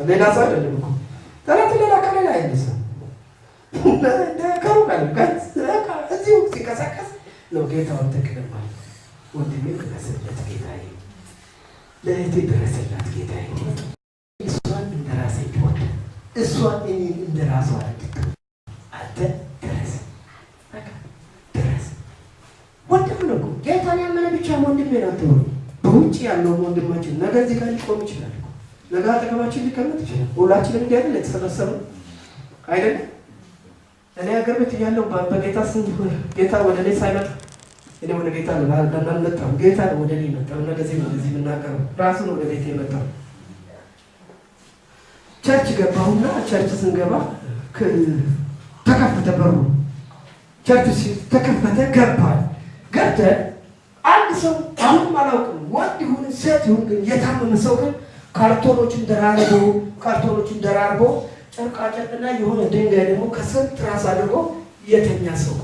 ሌላ ሰው አይደለም እኮ ጠላት ሌላ ከሌላ አይነሳም። ከሩቅ እዚሁ ሲንቀሳቀስ ነው። ጌታውን ትቅደማል። ወንድሜ ድረስለት ጌታዬ፣ ለእህቴ ድረስላት ጌታዬ። እሷን እንደ ራሴ እንድወድ እሷን እኔን እንደ ራሷ እንድትወድ አንተ ድረስ ድረስ። ወንድም ነው እኮ ጌታን ያመነ ብቻ ወንድሜ ነው አትበሉ። በውጭ ያለው ወንድማችን ነገ እዚህ ጋር ሊቆም ይችላል። ነገ አጠገባችን ሊቀመጥ ይችላል። ሁላችንም እንዲህ አይደል የተሰበሰብነው አይደለም? እኔ ሀገር ቤት እያለሁ በጌታ ጌታ ወደ እኔ ሳይመጣ እኔ ወደ ጌታ አልመጣሁም። ጌታ ወደ እኔ መጣው እና ከዚህ ወደዚህ የምናገረው ራሱን ወደ ቤት የመጣው church ገባሁና church ስንገባ ተከፈተ በሩ። ቸርች ተከፈተ፣ ገባል። ገብተን አንድ ሰው አሁንም አላውቅም ወንድ ይሁን ሴት ይሁን ግን የታመመ ሰው ግን ካርቶኖችን ደራርቦ ካርቶኖችን ደራርቦ ጨርቃ ጨርቅና የሆነ ድንጋይ ደግሞ ከስር ትራስ አድርጎ የተኛ ሰው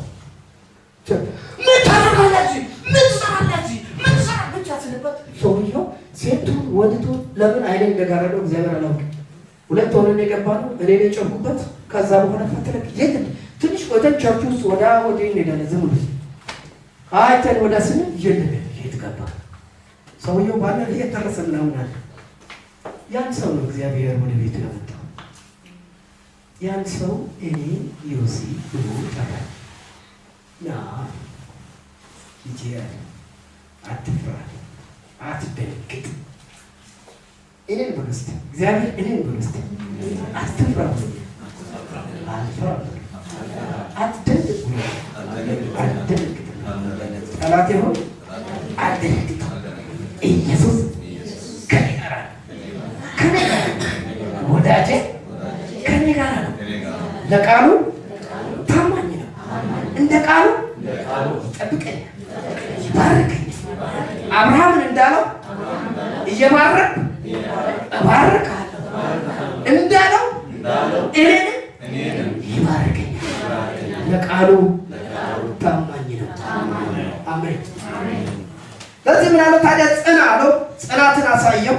ምን ታደርጋላችሁ? ምን ትሰራላችሁ? ምን ትሰራ ብቻ ስልበት ሰውየው ሴቱን ወንድቱን ለምን አይኔን እንደጋረደው እግዚአብሔር አላውቅም። ሁለት ሆነን የገባ ነው። እኔ ነው የጨንኩበት። ከዛ በኋላ ፈትለክ የት ትንሽ ወተን church ውስጥ ወዳ ወዲህ እንሄዳለን። ዝም ብሎ አይተን ወደ ስንል የለም የት ገባ ሰውየው ባለ የት ደረሰ ምናምን አለ። ያን ሰው ነው እግዚአብሔር ወደ ቤቱ ያመጣው። ያን ሰው እኔ ዮሲ ብሎ ጠራኝ። ና ልጄ አለ፣ አትፍራ፣ አትደንግጥ። እኔን በሉ እስኪ እግዚአብሔር እኔን በሉ እስኪ። አትፍራ አልፈራም፣ አትደንግጥ አልደነግጥም። ጠላቴ ሆይ አልደነግጥም። ኢየሱስ ከኔ ጋር ነው። ለቃሉ ታማኝ ነው። እንደ ቃሉ ይጠብቀኛል፣ ይባርከኛል። አብርሃምን እንዳለው እየባረክ እባርክሃለሁ እንዳለው እኔንም ይባርከኛል። ለቃሉ ታማኝ ነው። አሜን። ለዚህ ምን አለው ታዲያ? ጽና አለው። ጽናትን አሳየው።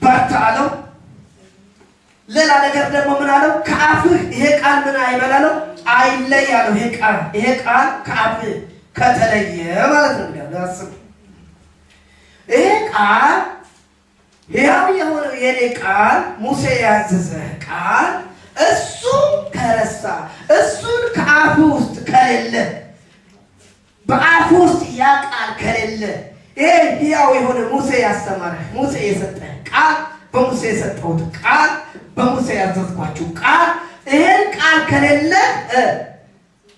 በርታ አለው። ሌላ ነገር ደግሞ ምን አለው? ከአፍህ ይሄ ቃል ምን አይበል አለው? አይለይ አለው። ይሄ ቃል ከአፍህ ከተለየ ማለት ነው። እንግዲህ አስቡ። ይሄ ቃል ሕያው የሆነው የኔ ቃል፣ ሙሴ ያዘዘ ቃል፣ እሱ ከረሳ፣ እሱን ከአፍ ውስጥ ከሌለ፣ በአፍ ውስጥ ያ ቃል ከሌለ፣ ይሄ ሕያው የሆነ ሙሴ ያስተማረ፣ ሙሴ የሰጠ ቃል፣ በሙሴ የሰጠሁት ቃል፣ በሙሴ ያዘዝኳችሁ ቃል፣ ይሄን ቃል ከሌለ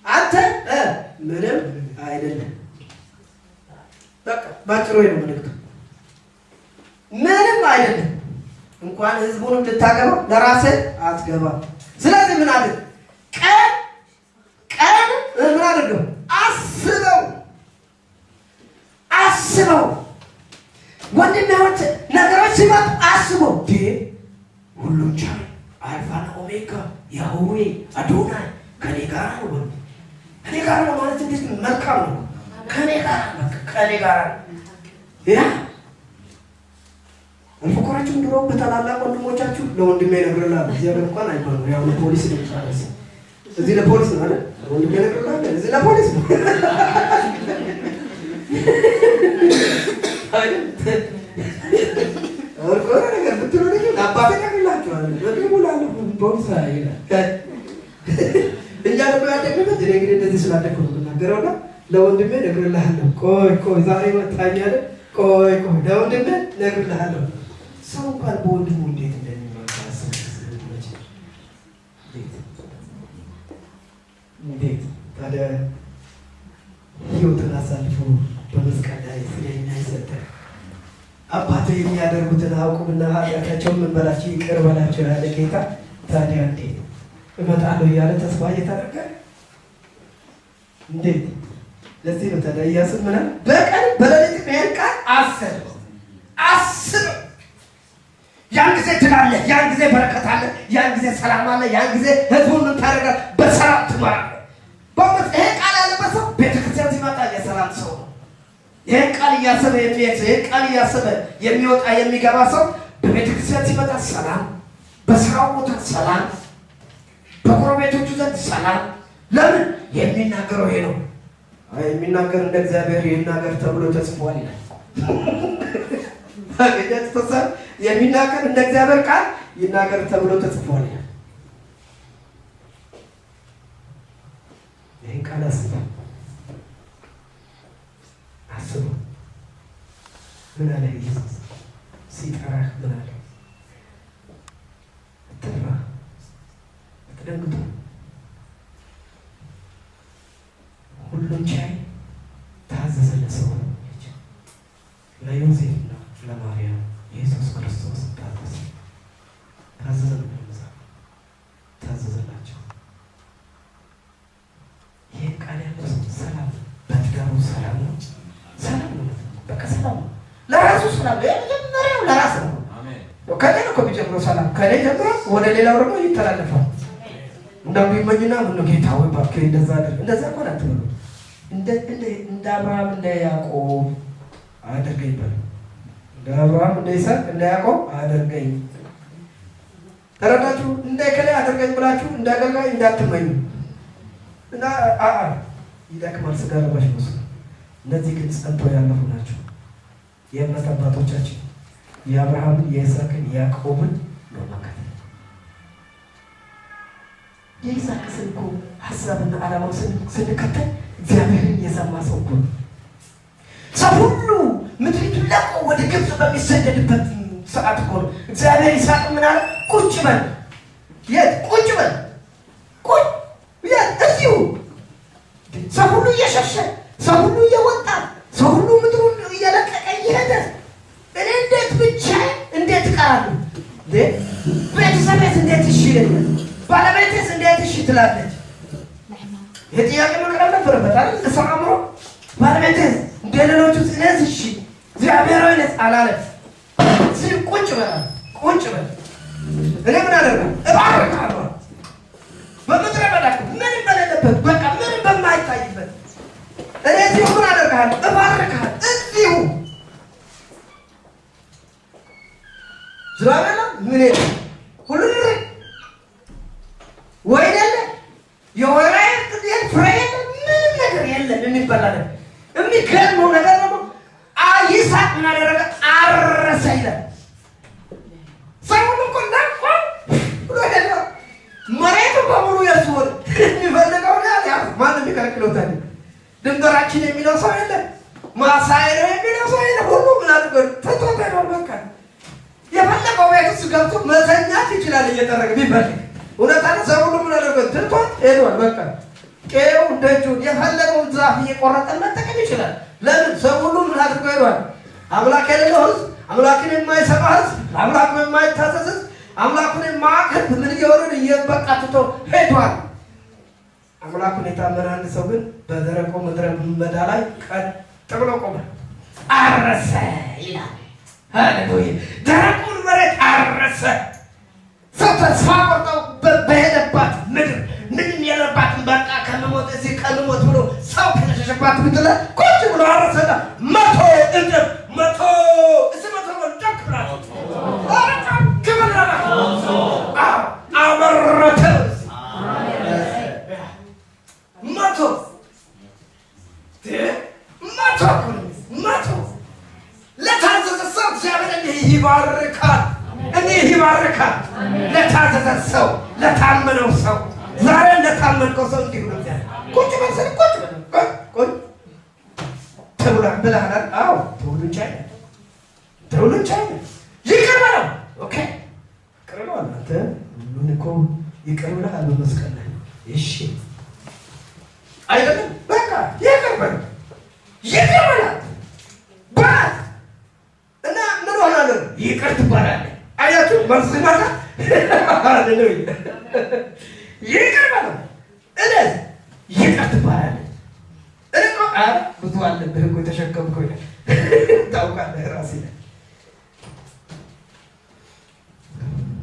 አንተ ምንም አይደለም። በቃ ባጭሩ ነው መልእክቱ። ምንም አይደለም። እንኳን ህዝቡንም ልታገባው ለራስህ አትገባም። ስለዚህ ምን አድርግ? ቀን ቀን ምን አድርገው? አስበው፣ አስበው። ወንድሜዎች፣ ነገሮች ሲመጡ አስበው። ሁሉን ቻይ፣ አልፋና ኦሜጋ፣ ያህዌ አዶናይ ከኔ ጋር ነው። ከኔ ጋር ነው ማለት እንዴት መልካም ነው። ከኔ ጋር፣ በቃ ከኔ ጋር ነው። ያ አልፎከራችሁም? ድሮ በታላላቅ ወንድሞቻችሁ ለወንድሜ እነግርልሃለሁ። እዚህ ሀገር እንኳን አይባልም። ያው ለፖሊስ ነው የሚባለው። እዚህ ለፖሊስ ነው አይደል? ለወንድሜ እነግርልሃለሁ። እዚህ ለፖሊስ ነው አይደል? አሁን ከሆነ ነገር ብትሉ ለአባቴ እነግርላችኋለሁ። እደውላለሁ፣ ፖሊስ ይላል። እኛ ደግሞ ያደግንበት፣ እኔ እንግዲህ እንደዚህ ስላደግኩ ነው የምናገረው፣ እና ለወንድሜ እነግርልሃለሁ። ቆይ ቆይ፣ ዛሬ መታኝ አይደል? ቆይ ቆይ፣ ለወንድሜ እነግርልሃለሁ። ሰው እንኳን በወንድሙ እንዴት እንደሚመካ፣ እንዴት እንዴት ታዲያ ሕይወቱን አሳልፎ በመስቀል ላይ ስለኛ የሰጠ፣ አባቴ የሚያደርጉትን አያውቁምና ኃጢአታቸውን ምን በላቸው፣ ይቅር በላቸው ያለ ጌታ ታዲያ እንዴት እመጣለሁ እያለ ተስፋ እየተደረገ እንዴት? ለዚህ ነው ታዲያ ኢያሱን ምን አለ? በቀን በሌሊት ይሄን ቃል አስብ፣ አስብ። ያን ጊዜ ትላለህ፣ ያን ጊዜ በረከት አለ፣ ያን ጊዜ ሰላም አለ፣ ያን ጊዜ ህዝቡን ምን ታደርጋለህ? በሰላም ትመራለህ። በእውነት ይሄ ቃል ያለበት ሰው ቤተክርስቲያን ሲመጣ የሰላም ሰው ነው። ይሄን ቃል እያሰበ የሚሄድ ሰው፣ ይሄን ቃል እያሰበ የሚወጣ የሚገባ ሰው በቤተክርስቲያን ሲመጣ ሰላም፣ በስራው ቦታ ሰላም፣ በጎረቤቶቹ ዘንድ ሰላም። ለምን? የሚናገረው ይሄ ነው። አይ የሚናገር እንደ እግዚአብሔር ይናገር ተብሎ ተጽፏል ይላል። የሚናገር እንደ እግዚአብሔር ቃል ይናገር ተብሎ ተጽፏል ይላል። ይህን ቃል አስበው፣ አስበው። ምን አለ ኢየሱስ ሲጠራህ? ምን አለ? አትፍራ፣ አትደንግጡ። ሁሉን ቻይ ታዘዘ ለሰው ልጅ፣ ለዮሴፍና ለማርያም ኢየሱስ ክርስቶስ ታዘዘ። ታዘዘ ነው መጽሐፍ፣ ታዘዘላቸው። ይህ ቃል ያለው ሰው ሰላም፣ በትዳሩ ሰላም ነው። ሰላም ነው። በቃ ሰላም ነው። ለራሱ ሰላም ነው። የመጀመሪያው ለራስ ነው። ከኔ ነው እኮ የሚጀምረው ሰላም። ከኔ ጀምሮ ወደ ሌላው ደግሞ ይተላለፋል። እንደው ቢመኝና ምን ነው ጌታ ወይ እባክህ እንደዛ አድርግ፣ እንደዛ እንኳን አትበሉ። እንደ እንደ እንደ አብርሃም እንደ ያዕቆብ አድርገኝ በሉ። እንደ አብርሃም፣ እንደ ይስሐቅ፣ እንደ ያዕቆብ አድርገኝ። ተረዳችሁ? እንደ እከሌ አድርገኝ ብላችሁ እንደ አገልጋይ እንዳትመኙ እና ይደክማል። ስጋ ለባሽ ነው። እነዚህ ግን ጸንተው ያለፉ ናቸው። የእምነት አባቶቻችን የአብርሃምን፣ የይስሐቅን፣ የያዕቆብን ነው መከተል። የይስሐቅ ስን እኮ ሀሳብና ዓላማው ስንከተል እግዚአብሔርን የሰማ ሰው እኮ ነው። ሰው ሁሉ ምድሪቱን ለቆ ወደ ግብፅ በሚሰደድበት ሰዓት እኮ ነው። እግዚአብሔር ይስሐቅ ምን አለ? ቁጭ በል። የት ቁጭ በል? ቁጭ የት? እዚሁ። ሰው ሁሉ እየሸሸ፣ ሰው ሁሉ እየወጣ፣ ሰው ሁሉ ምድሩን እየለቀቀ እየሄደ እኔ እንዴት ብቻዬን እንዴት እቀራለሁ? ቤተሰቤት እንዴት እሺ ይለኛል? ባለቤቴ ባለቤትስ እንዴት እሺ ትላለች? ይህ ጥያቄ መቅረብ ነበረበት አይደል? ለሰው አእምሮ ባለቤትስ እንደ ሌሎቹ እኔስ እሺ እግዚአብሔር ሆይ እኔስ አላለም። ቁጭ በል ቁጭ በል እኔ ምን አደርጋለሁ? እባርካለሁ። በምድረ በዳ ምንም በሌለበት በቃ ምንም በማይታይበት እኔ እዚሁ ምን አደርግሃለሁ? እባርክሃለሁ። እዚሁ ዝናብ የለም ምን የለም ሁሉ ድርቅ፣ ወይን የለ፣ የወይራ ፍሬ የለ፣ ምንም ነገር የለም የሚበላ ነገር። የሚገርመው ነገር ደግሞ ይስሐቅ ምን አደረገ? አረሰ ይላል። ሰው ሁሉ እኮ ናቋ ብሎ ሄደ። መሬቱ በሙሉ የእሱ ሆነ። የሚፈልገውን ያህል ያዝ። ማንም የሚከለክለው ታዲያ? ድንበራችን የሚለው ሰው የለም። ማሳዬ ነው የሚለው ሰው የለም። ሁሉ ምን አድርጎ ትቶት ሄዷል። በቃ የፈለገው ቤት ውስጥ ገብቶ መተኛት ይችላል እየጠረገ ቢፈልግ። እውነት አይደል? ሰው ሁሉ ምን አድርጎ ትቶት ሄዷል። በቃ ቄው ደጁን የፈለገውን ዛፍ እየቆረጠ መጠቀም ይችላል። ለምን? ሰው ሁሉ ምን አድርጎ ሄዷል። አምላክ የሌለው ሕዝብ፣ አምላክን የማይሰማ ሕዝብ፣ አምላኩን የማይታዘዝ ሕዝብ፣ አምላኩን የማያውቅ ሕዝብ ምን እየሆነ እየበቃ ትቶ ሄዷል። አምላኩን የታመነ አንድ ሰው ግን በደረቁ ምድረ በዳ ላይ ቀጥ ብሎ ቆመ። አረሰ ይላል። ሃሌሉያ! ደረቁን መሬት አረሰ። ሰው ተስፋ ቆርጠው በሄደባት ምድር ምንም የለባትን በቃ ከምሞት እዚህ ከምሞት ብሎ ሰው ከሸሸባት ምድር ላይ ቁጭ ብሎ አረሰና 100 እጥፍ 100 እዚህ 100 በሉ ጮክ ብላችሁ ኧረ ጮክ በሉ አዎ አመረተ። 100 100 100 ለታዘዘ ሰው እግዚአብሔር እንዲህ ይባርካል፣ እንዲህ ይባርካል። ለታዘዘ ሰው፣ ለታመነው ሰው፣ ዛሬ ለታመንከው ሰው እንዲሁ ነው እግዚአብሔር። ቁጭ በል ስል ቁጭ በል ቁጭ ተብሏል ብለሃል። አዎ ትውሉን ቻይ ነህ፣ ትውሉን ቻይ ነህ። ይቅር በለው። Okay ይቅር በለው። አንተ ሁሉን እኮ ይቅር ብለሃል በመስቀል ላይ። እሺ አይደለም በቃ ይቅር በለው፣ ይቅር በላት በላት እና ምን ሆናለሁ? ይቅር ትባላለህ። አያችሁ መልስ ሲመጣ ሃሌሉያ ይቅር በለው እኔስ ይቅር ትባላለህ። እኔ እኮ ኧረ ብዙ አለብህ እኮ የተሸከምከው ይላል። ታውቃለህ ራስህ ይላል።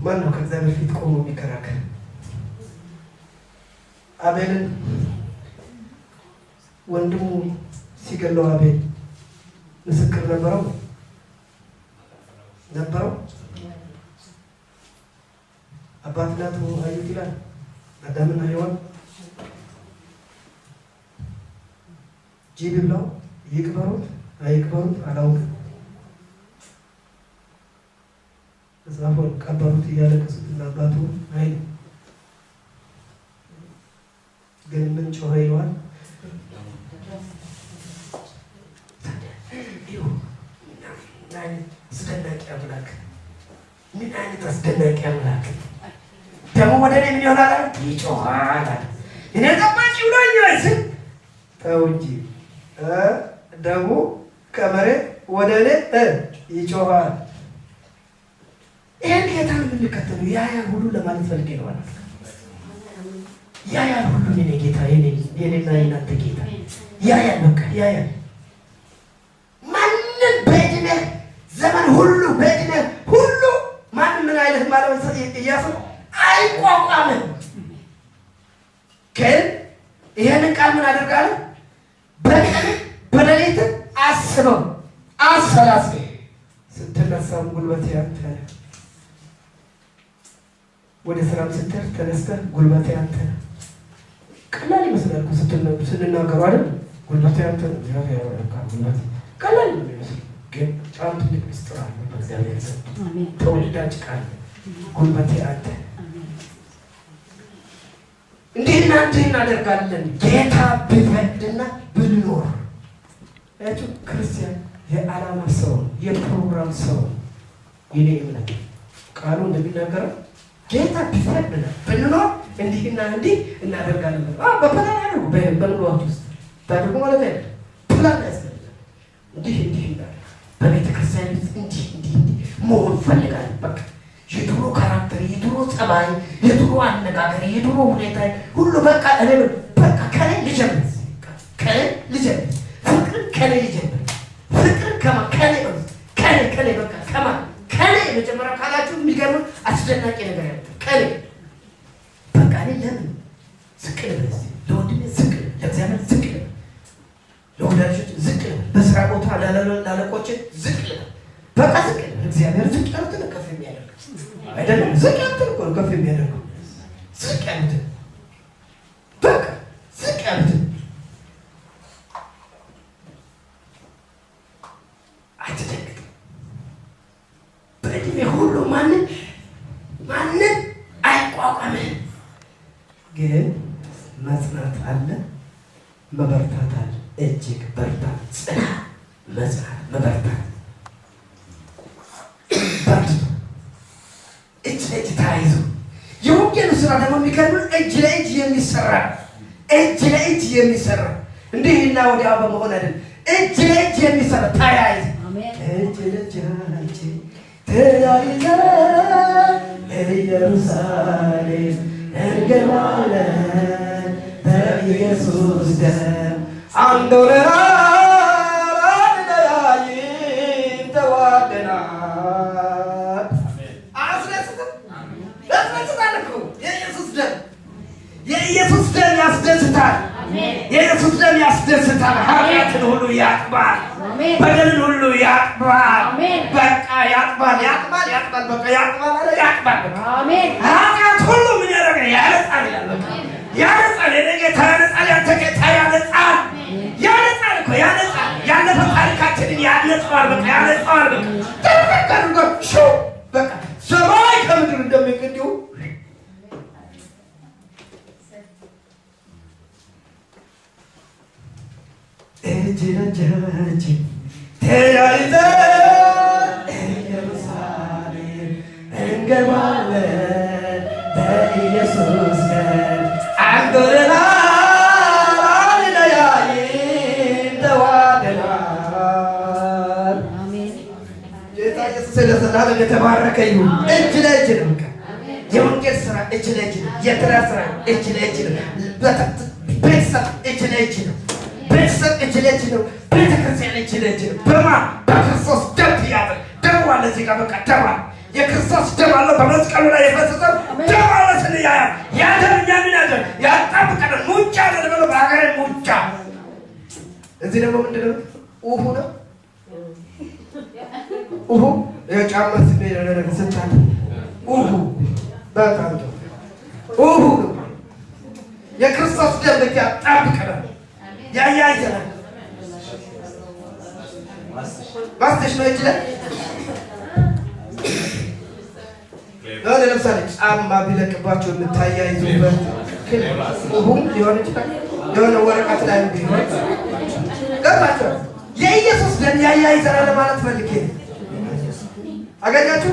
ማነው ከእግዚአብሔር ፊት ቆሞ የሚከራከር? አቤልን ወንድሙ ሲገለው አቤል ምስክር ነበረው ነበረው? አባት እናቱ አዩት ይላል። አዳምና ሔዋን ጅብ ይብላው ይቅበሩት አይቅበሩት አላውቅም። መጽሐፉን ቀበሩት እያለቀሱት እና አባቱ አይ ግን ምን ጮኸ ይለዋል። አስደናቂ አምላክ! ምን አይነት አስደናቂ አምላክ! ደግሞ ወደ እኔ ምን ይሆናል? ይጮሃል። እኔ ጠባቂ ብሎኛል ስል ተው እንጂ ደግሞ ከመሬት ወደ እኔ ይጮሃል። ይሄን ጌታ ነው የምንከተለው። ያ ያን ሁሉ ለማለት ፈልጌ ነው ማለት ያ ያን ሁሉ የኔ ጌታ የኔና የናንተ ጌታ ያ ያን በቃ ያ ያን ማንም በዕድሜህ ዘመን ሁሉ በዕድሜህ ሁሉ ማንም ምን አይነት ማለት ኢያሱ አይቋቋምም። ግን ይሄንን ቃል ምን አደርጋለሁ? በቀን በሌሊት አስበው አሰላስበው። ስትነሳም ጉልበቴ አንተ ነህ፣ ወደ ስራም ስትሄድ ተነስተህ ጉልበቴ አንተ ነህ። ቀላል ይመስላል እኮ ስንናገሩ አይደል? ጉልበቴ አንተ ነህ፣ እግዚአብሔር በቃ ጉልበቴ ቀላል ነው የሚመስለው፣ ግን በጣም ትልቅ ምስጢር አለ በእግዚአብሔር ዘንድ። ተወዳጅ ቃል ጉልበቴ አንተ ነህ። እንዲህና እንዲህ እናደርጋለን ጌታ ቢፈቅድና ብንኖር። አያችሁ ክርስቲያን የዓላማ ሰው የፕሮግራም ሰው። የኔ እምነት ቃሉ እንደሚናገረው ጌታ ቢፈቅድና ብንኖር እንዲህና እንዲህ እናደርጋለን። በፕላን አድርጉ፣ በኑሯችሁ ውስጥ ታድርጉ ማለት አይደለም። ፕላን ያስፈልጋል። እንዲህ እንዲህ እናደርጋለን፣ በቤተ ክርስቲያን ውስጥ እንዲህ እንዲህ እንዲህ መሆን እፈልጋለሁ። በቃ የድሮ character ነገር፣ የድሮ ጸባይ፣ የድሮ አነጋገር፣ የድሮ ሁኔታ ሁሉ በቃ እኔ በቃ ከኔ ልጀምር፣ ከኔ ልጀምር፣ ፍቅርን ከኔ ልጀምር፣ ፍቅርን ከማ ከኔ ከኔ ከኔ በቃ ከማ ከኔ መጀመሪያ ካላችሁ የሚገርም አስደናቂ ነገር ያመጣል። ከኔ በቃ እኔ ለምን ዝቅ ልበል? እስኪ ለወንድሜ ዝቅ ልበል፣ ለእግዚአብሔር ዝቅ ልበል፣ ለወዳጆች ዝቅ ልበል፣ በስራ ቦታ ላለቆች ዝቅ ልበል። በቃ ዝቅ ልበል። እግዚአብሔር ዝቅ ያሉትን ከፍ የሚያደርግ አይደለም። ዝቅ ያሉትን እኮ ነው ከፍ የሚያደርገው። ዝቅ ያሉትን፣ በቃ ዝቅ ያሉትን። አትደንግጥ። በእድሜ ሁሉ ማንም ማንም አይቋቋምህም። ግን መጽናት አለ፣ መበርታት አለ። እጅግ በርታ፣ ጽና፣ መጽናት፣ መበርታት፣ በርቱ። እጅ ለእጅ ተያይዞ የወንጌሉ ስራ ደግሞ የሚገርም እጅ ለእጅ የሚሰራ፣ እጅ ለእጅ የሚሰራ፣ እንዲህና ወዲያ በመሆን አይደለም። እጅ ለእጅ የሚሰራ፣ ተያይዞ፣ እጅ ለእጃችን ተያይዘን ኢየሩሳሌም እንገባለን፣ በኢየሱስ ደም አንድ ሆነናል፣ አንለያይም፣ ተዋደናል። አያስደስትም? ያስደስታል እኮ የኢየሱስ ደም። የኢየሱስ ደም ያስደስታል። የኢየሱስ ደም ያስደስታል። ኃጢአትን ሁሉ ያጥባል። በደልን ሁሉ ያጥባል። በቃ ያጥባል፣ ያጥባል፣ ያጥባል። በቃ ያጥባል አለ፣ ያጥባል። በቃ ኃጢአት ሁሉ ምን ያደርጋል? ያነጻል ይላል። በቃ ያነጻል። የኔ ጌታ ያነጻል። ያንተ ጌታ ያነጻል። ያነጻል እኮ ያነጻል። ያለፈ ታሪካችንን ያነጻዋል። በቃ ያነጻዋል። በቃ ጥርቅ አድርጎ ሹ በቃ ሰማይ ከምድር እንደሚቅ እንዲሁ። እጅ ለእጃችን ተያይዘን ኢየሩሳሌም እንገባለን፣ በኢየሱስ ደም አንድ ሆነናል፣ አንለያይም፣ ተዋደናል። ጌታ ኢየሱስ ለዘላለም የተባረከ ይሁን። እጅ ለእጅ ነው። በቃ የወንጌል ስራ እጅ ለእጅ ነው። የትዳር ስራ እጅ ለእጅ ነው። ቤተሰብ እጅ ለእጅ ነው። ቤተሰብ እጅ ለእጅ ነው። ቤተክርስቲያን እጅ ለእጅ ነው። በማ በክርስቶስ ደም ትያዘ። ደሙ አለ እዚህ ጋር፣ በቃ ደም አለ። የክርስቶስ ደም አለ። በመስቀሉ ላይ የፈሰሰው ደም አለ። ስንያያ ያ ደም እኛ ምን ያደርግ? ያጣብቀናል። ሙጫ አለ ብሎ በሀገሬ ሙጫ። እዚህ ደግሞ ምንድን ነው? ውሁ ነው። ውሁ የጫማ ስሜ ስታል ውሁ፣ በጣም ጥሩ ውሁ ነው። የክርስቶስ ደም ልክ ያጣብቀናል፣ ያያይዘናል። ማስተሽ ነው ይችላል። የሆነ ለምሳሌ ጫማ ቢለቅባቸው የምታያይዙበት ውሁም ሊሆን ይችላል። የሆነ ወረቀት ላይ ቢሆን ገባቸው። የኢየሱስ ደም ያያይዘናል ለማለት ፈልጌ ነው። አገኛችሁ?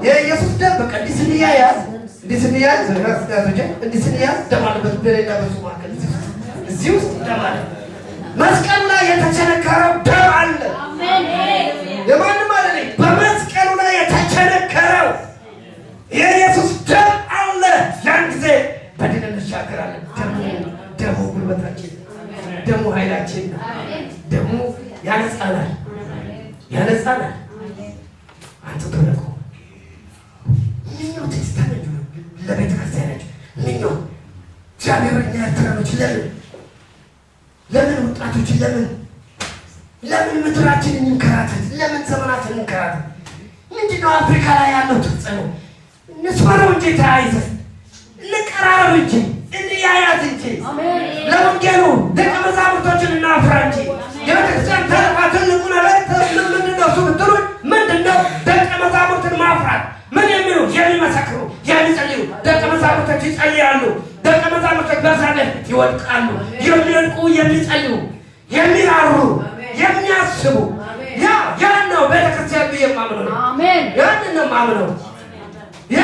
የኢየሱስ ደም በቃ እንዲህ ስንያያዝ፣ እንዲህ ስንያዝ፣ እንዲህ ስንያዝ ደም አለበት። በሌላ በሱ መካከል እዚህ ውስጥ ደም አለ። መስቀሉ ላይ የተቸነከረው ደም አለ። የማንም አይደለም። በመስቀሉ ላይ የተቸነከረው የኢየሱስ ደም አለ። ያን ጊዜ በድል እንሻገራለን። ደሙ፣ ደሙ ጉልበታችን፣ ደሙ ኃይላችን ነው። ደሙ ያነጻናል፣ ያነጻናል። አንተ ተለቆ ምኞት ተመኙ ለቤተ ክርስቲያናችን ምኞት። እግዚአብሔር እኛ ኤርትራኖች ለምን፣ ለምን ወጣቶች ለምን፣ ለምን ምድራችን እንንከራተት? ለምን ዘመናትን እንንከራተት? ምንድነው አፍሪካ ላይ ያለው ተጽዕኖ? እንስበረው እንጂ፣ ተያይዘን እንቀራረብ እንጂ፣ እንያያዝ እንጂ፣ ለወንጌሉ ደቀ መዛሙርቶችን እናፍራ እንጂ። የቤተክርስቲያን ተልእኮ ትልቁ ነገር ምንድን ነው? እሱ ብትሉኝ ምንድን ነው? ደቀ መዛሙርትን ማፍራት። ምን የሚሉ? የሚመሰክሩ፣ የሚጸልዩ ደቀ መዛሙርቶች። ይጸልያሉ። ደቀ መዛሙርቶች በእግዚአብሔር ፊት ይወድቃሉ። የሚወድቁ፣ የሚጸልዩ፣ የሚራሩ፣ የሚያስቡ። ያ ያን ነው ቤተክርስቲያን ብዬ የማምነው። ያንን ነው የማምነው። ያ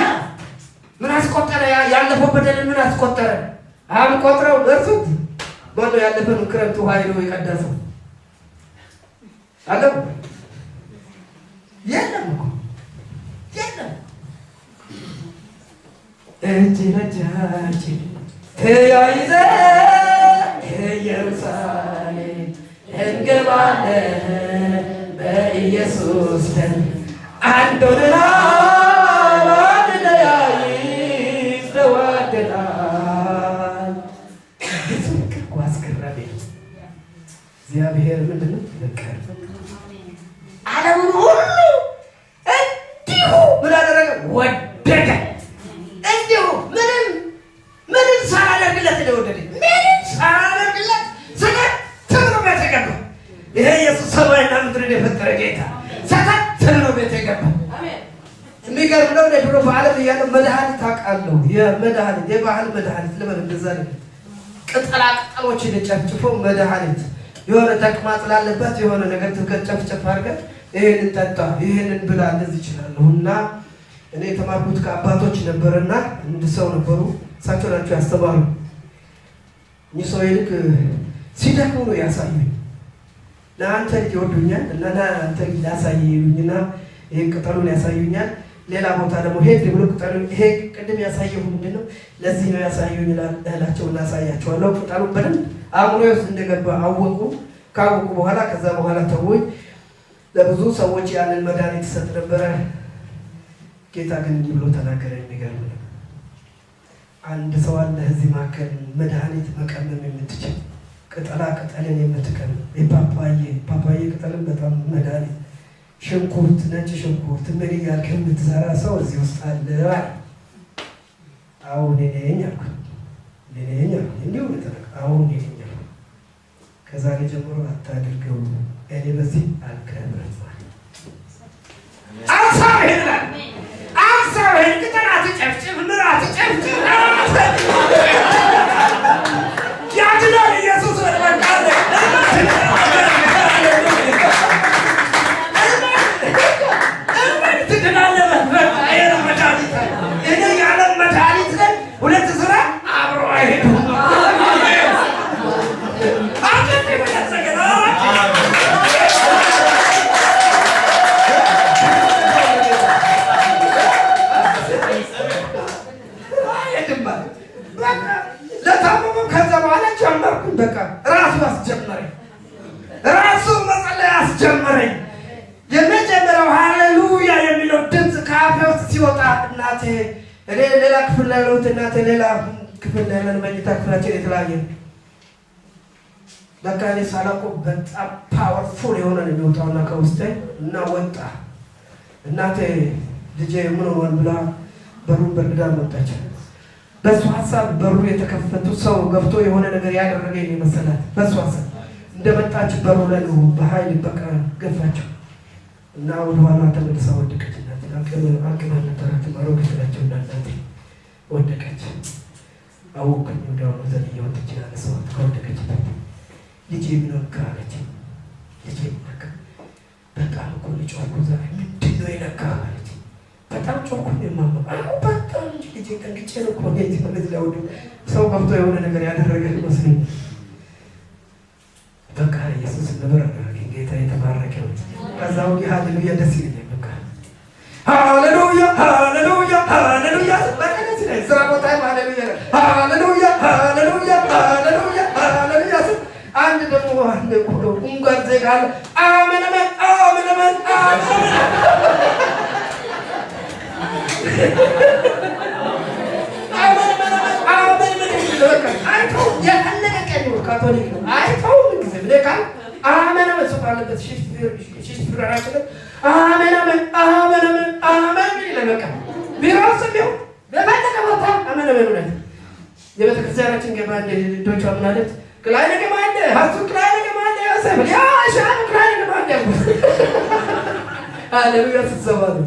ምን አስቆጠረ? ያ ያለፈው በደል ምን አስቆጠረ? አምቆጥረው እርሱት። ማነው ያለፈን ክረምት ውሃ ሄዶ የቀዳ ሰው አለ? የለም እኮ፣ የለም። እጅ ለእጃችን ተያይዘን ኢየሩሳሌም እንገባለን በኢየሱስ ደም አንድ ሆነናል፣ አንለያይም፣ ተዋደናል። የሱ ፍቅር እኮ አስገራሚ ነው። እግዚአብሔር ምንድን ነው? ፍቅር። ዓለሙን ሁሉ እንዲሁ ምን አደረገ? ወደደ። እንዲሁ ምንም ምንም ሳላደርግለት ነው የወደደኝ። ምንም ሳላደርግለት ሰተት ብሎ ቤት የገባ ይሄ ኢየሱስ ሰማይና ምድርን የፈጠረ ጌታ ሰተት ብሎ ቤት የገባ። የሚገርም ነው። እኔ ድሮ በዓለም እያለሁ መድኃኒት አውቃለሁ። የመድኃኒት የባህል መድኃኒት ልበል እንደዛ ነው። ቅጠላ ቅጠሎችን ጨፍጭፎ መድኃኒት፣ የሆነ ተቅማጥ ላለበት የሆነ ነገር ጨፍጨፍ አድርገህ ይህንን ጠጣ፣ ይህንን ብላ፣ እንደዚህ ይችላለሁ። እና እኔ የተማርኩት ከአባቶች ነበርና አንድ ሰው ነበሩ፣ እሳቸው ናቸው ያስተማሩ። እኚህ ሰው ይልክ ሲደክሙ ነው ያሳዩኝ። ለአንተ ልጅ ይወዱኛል እና ለአንተ ልጅ ላሳይ ይሉኝና ይህን ቅጠሉን ያሳዩኛል። ሌላ ቦታ ደግሞ ሄድ ብሎ ቅጠሉን ይሄ ቅድም ያሳየሁ ምንድን ነው? ለዚህ ነው ያሳዩኝ እላቸው እናሳያቸዋለሁ። ቅጠሉን በደንብ አእምሮ ውስጥ እንደገባ አወቁ። ካወቁ በኋላ ከዛ በኋላ ተውኝ። ለብዙ ሰዎች ያንን መድኃኒት ሰጥ ነበረ። ጌታ ግን እንዲህ ብሎ ተናገረ። የሚገርም ነው። አንድ ሰው አለ እዚህ መካከል መድኃኒት መቀመም የምትችል፣ ቅጠላ ቅጠልን የምትቀምም፣ የፓፓዬ ፓፓዬ ቅጠልን በጣም መድኃኒት፣ ሽንኩርት፣ ነጭ ሽንኩርት ምን እያልክ የምትሰራ ሰው እዚህ ውስጥ አለ አለ። አዎ እኔ ነኝ አልኩኝ። እኔ ነኝ አልኩኝ። እንዲሁ ነው። አዎ እኔ ነኝ አልኩኝ። ከዛሬ ጀምሮ አታድርገው፣ እኔ በዚህ አልከብርም አለ። አንሳው ይሄን እላለሁ። አንሳው ይሄን ቅጠል አትጨፍጭፍ፣ ምን አትጨፍጭፍ። ያድናል ኢየሱስ በቃ። ትድናለህ። በቃ ይሄ ነው መድኃኒት። እኔ የዓለም መድኃኒት ነኝ። ሁለት ስራ አብሮ አይሄዱም። ለታመሙ ከዛ በኋላ ጀመርኩኝ። በቃ ራሱ አስጀመረኝ። ራሱ መጸለይ አስጀመረኝ። የመጀመሪያው ሃሌሉያ የሚለው ድምፅ ከአፌ ውስጥ ሲወጣ እናቴ፣ እኔ ሌላ ክፍል ላይ ያለሁት፣ እናቴ ሌላ ክፍል ላይ ያለን፣ መኝታ ክፍላችን የተለያየ ነው። በቃ እኔ ሳላውቀው በጣም powerful የሆነ ነው የሚወጣውና ከውስጤ እና ወጣ። እናቴ ልጄ ምን ሆኗል ብላ በሩን በርግዳ መጣች። በእሱ ሀሳብ በሩ የተከፈቱ ሰው ገብቶ የሆነ ነገር ያደረገ የመሰላት በእሱ ሀሳብ እንደመጣች በሩ ላይ ነው በኃይል በቃ ገፋቸው እና ወደ ኋላ ተመልሳ ወደቀች። እናቴ አቅም አልነበራትም። አሮጊት ናቸው እና እናቴ ወደቀች። አወኩኝ። ወዲያውኑ ዘልዬ ወጥቼ አነሳኋት ከወደቀችበት። ልጄ ምን ሆንክ አለችኝ። ልጄ ምን ሆንክ? በጣም እኮ ነው የጮህኩት ዛሬ፣ ምንድን ነው የነካህ አለችኝ። በጣም ጮህኩኝ እማማ። አዎ በጣም እንጂ ልጄ፣ ደንግጬ ነው እኮ እኔ እዚህ መሬት ላይ ወድቄ ሰው ገብቶ የሆነ ነገር ያደረገ ይመስለኝ። በቃ ኢየሱስ ነበር አደረገኝ። ጌታ የተባረከ ነው። ከዛ ወዲህ ሃሌሉያ ደስ ይለኛል። በቃ ሃሌሉያ ሃሌሉያ ሃሌሉያ በቃ ደስ ይለኛል። ስራ ቦታ ሃሌሉያ ሃሌሉያ ሃሌሉያ ሃሌሉያ ሃሌሉያ ስል አንድ ደግሞ አንድ እንኳን ዜጋ አለ አሜን አሜን አሜን አሜን አሜን አሜን አሜን አሜን በቃ አይተው የፈለገ ቀን ይሁን ካቶሊክ ነው አይተው ምን ጊዜ ብለህ ካል አሜን አሜን ሰው ባለበት shift ፍራራችን አሜን አሜን አሜን አሜን አሜን ይላል። በቃ ቢሮ ውስጥ ቢሆን በፈለገ ቦታ አሜን አሜን። እውነት የቤተ ክርስቲያናችን ገባ ዶቿ ምን አለች? Kleine Gemeinde, hast du kleine Gemeinde, Josef? Ja, ich habe kleine Gemeinde. ሃሌሉያ ስትሰማ ነው።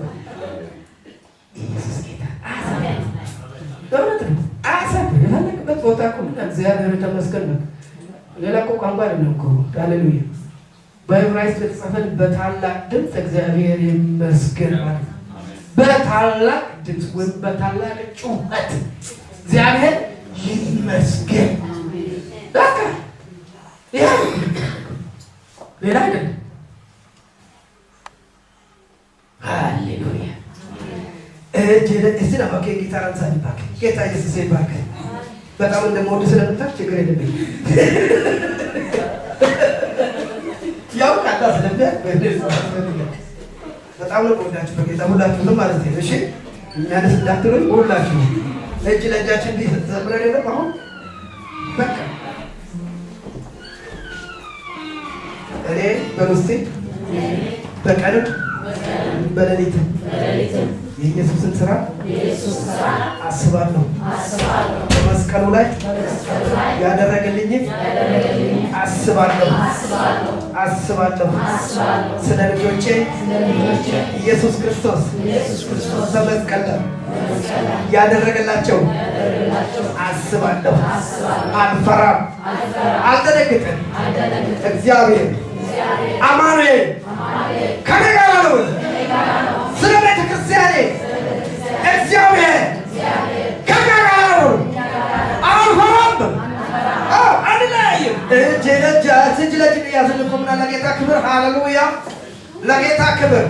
ኢየሱስ ጌታ በእውነት ነው። አያሳፍር። የፈለግበት ቦታ እኮ እግዚአብሔር ተመስገን ነው። ሌላ እኮ ቋንቋ አይደለም እኮ። ሃሌሉያ በዕብራይስጥ የተጻፈ በታላቅ ድምፅ እግዚአብሔር ይመስገን ማለት ነው። በታላቅ ድምፅ ወይም በታላቅ ጩኸት እግዚአብሔር ይመስገን። በቃ ይሄ ሌላ አይደለም። ሃሌሉያ እጅ እስቲ እባክህ ጊታር አንሳልኝ እባክህ። ጌታ ኢየሱስ ይባርክ። በጣም እንደምወድ ስለምታውቅ ችግር የለብኝም። ያው ቃላ ስለሚያውቅ በጣም ነው የምወዳችሁ በጌታ ሁላችሁንም ማለት ነው። እሺ እኛንስ እንዳትሉኝ ሁላችሁ እጅ ለእጃችን እንዲህ ስትዘምረን የለም አሁን በቃ እኔ በውስጤ በቀንም በሌሊትም የኢየሱስን ስራ አስባለሁ። በመስቀሉ ላይ ያደረገልኝን አስባለሁ አስባለሁ። ስለ ልጆቼ ኢየሱስ ክርስቶስ በመስቀል ላይ ያደረገላቸው አስባለሁ። አልፈራም፣ አልደነግጥም። እግዚአብሔር አማኑኤል ከኔ ጋር ነው። ስለ ቤተ ክርስቲያኔ እግዚአብሔር ከኔ ጋር ነው። አልፈራም፣ አንለያይም። እጅ ለእጅ እጅ ለእጅ እያዝን ቆምና ለጌታ ክብር፣ ሃሌሉያ፣ ለጌታ ክብር።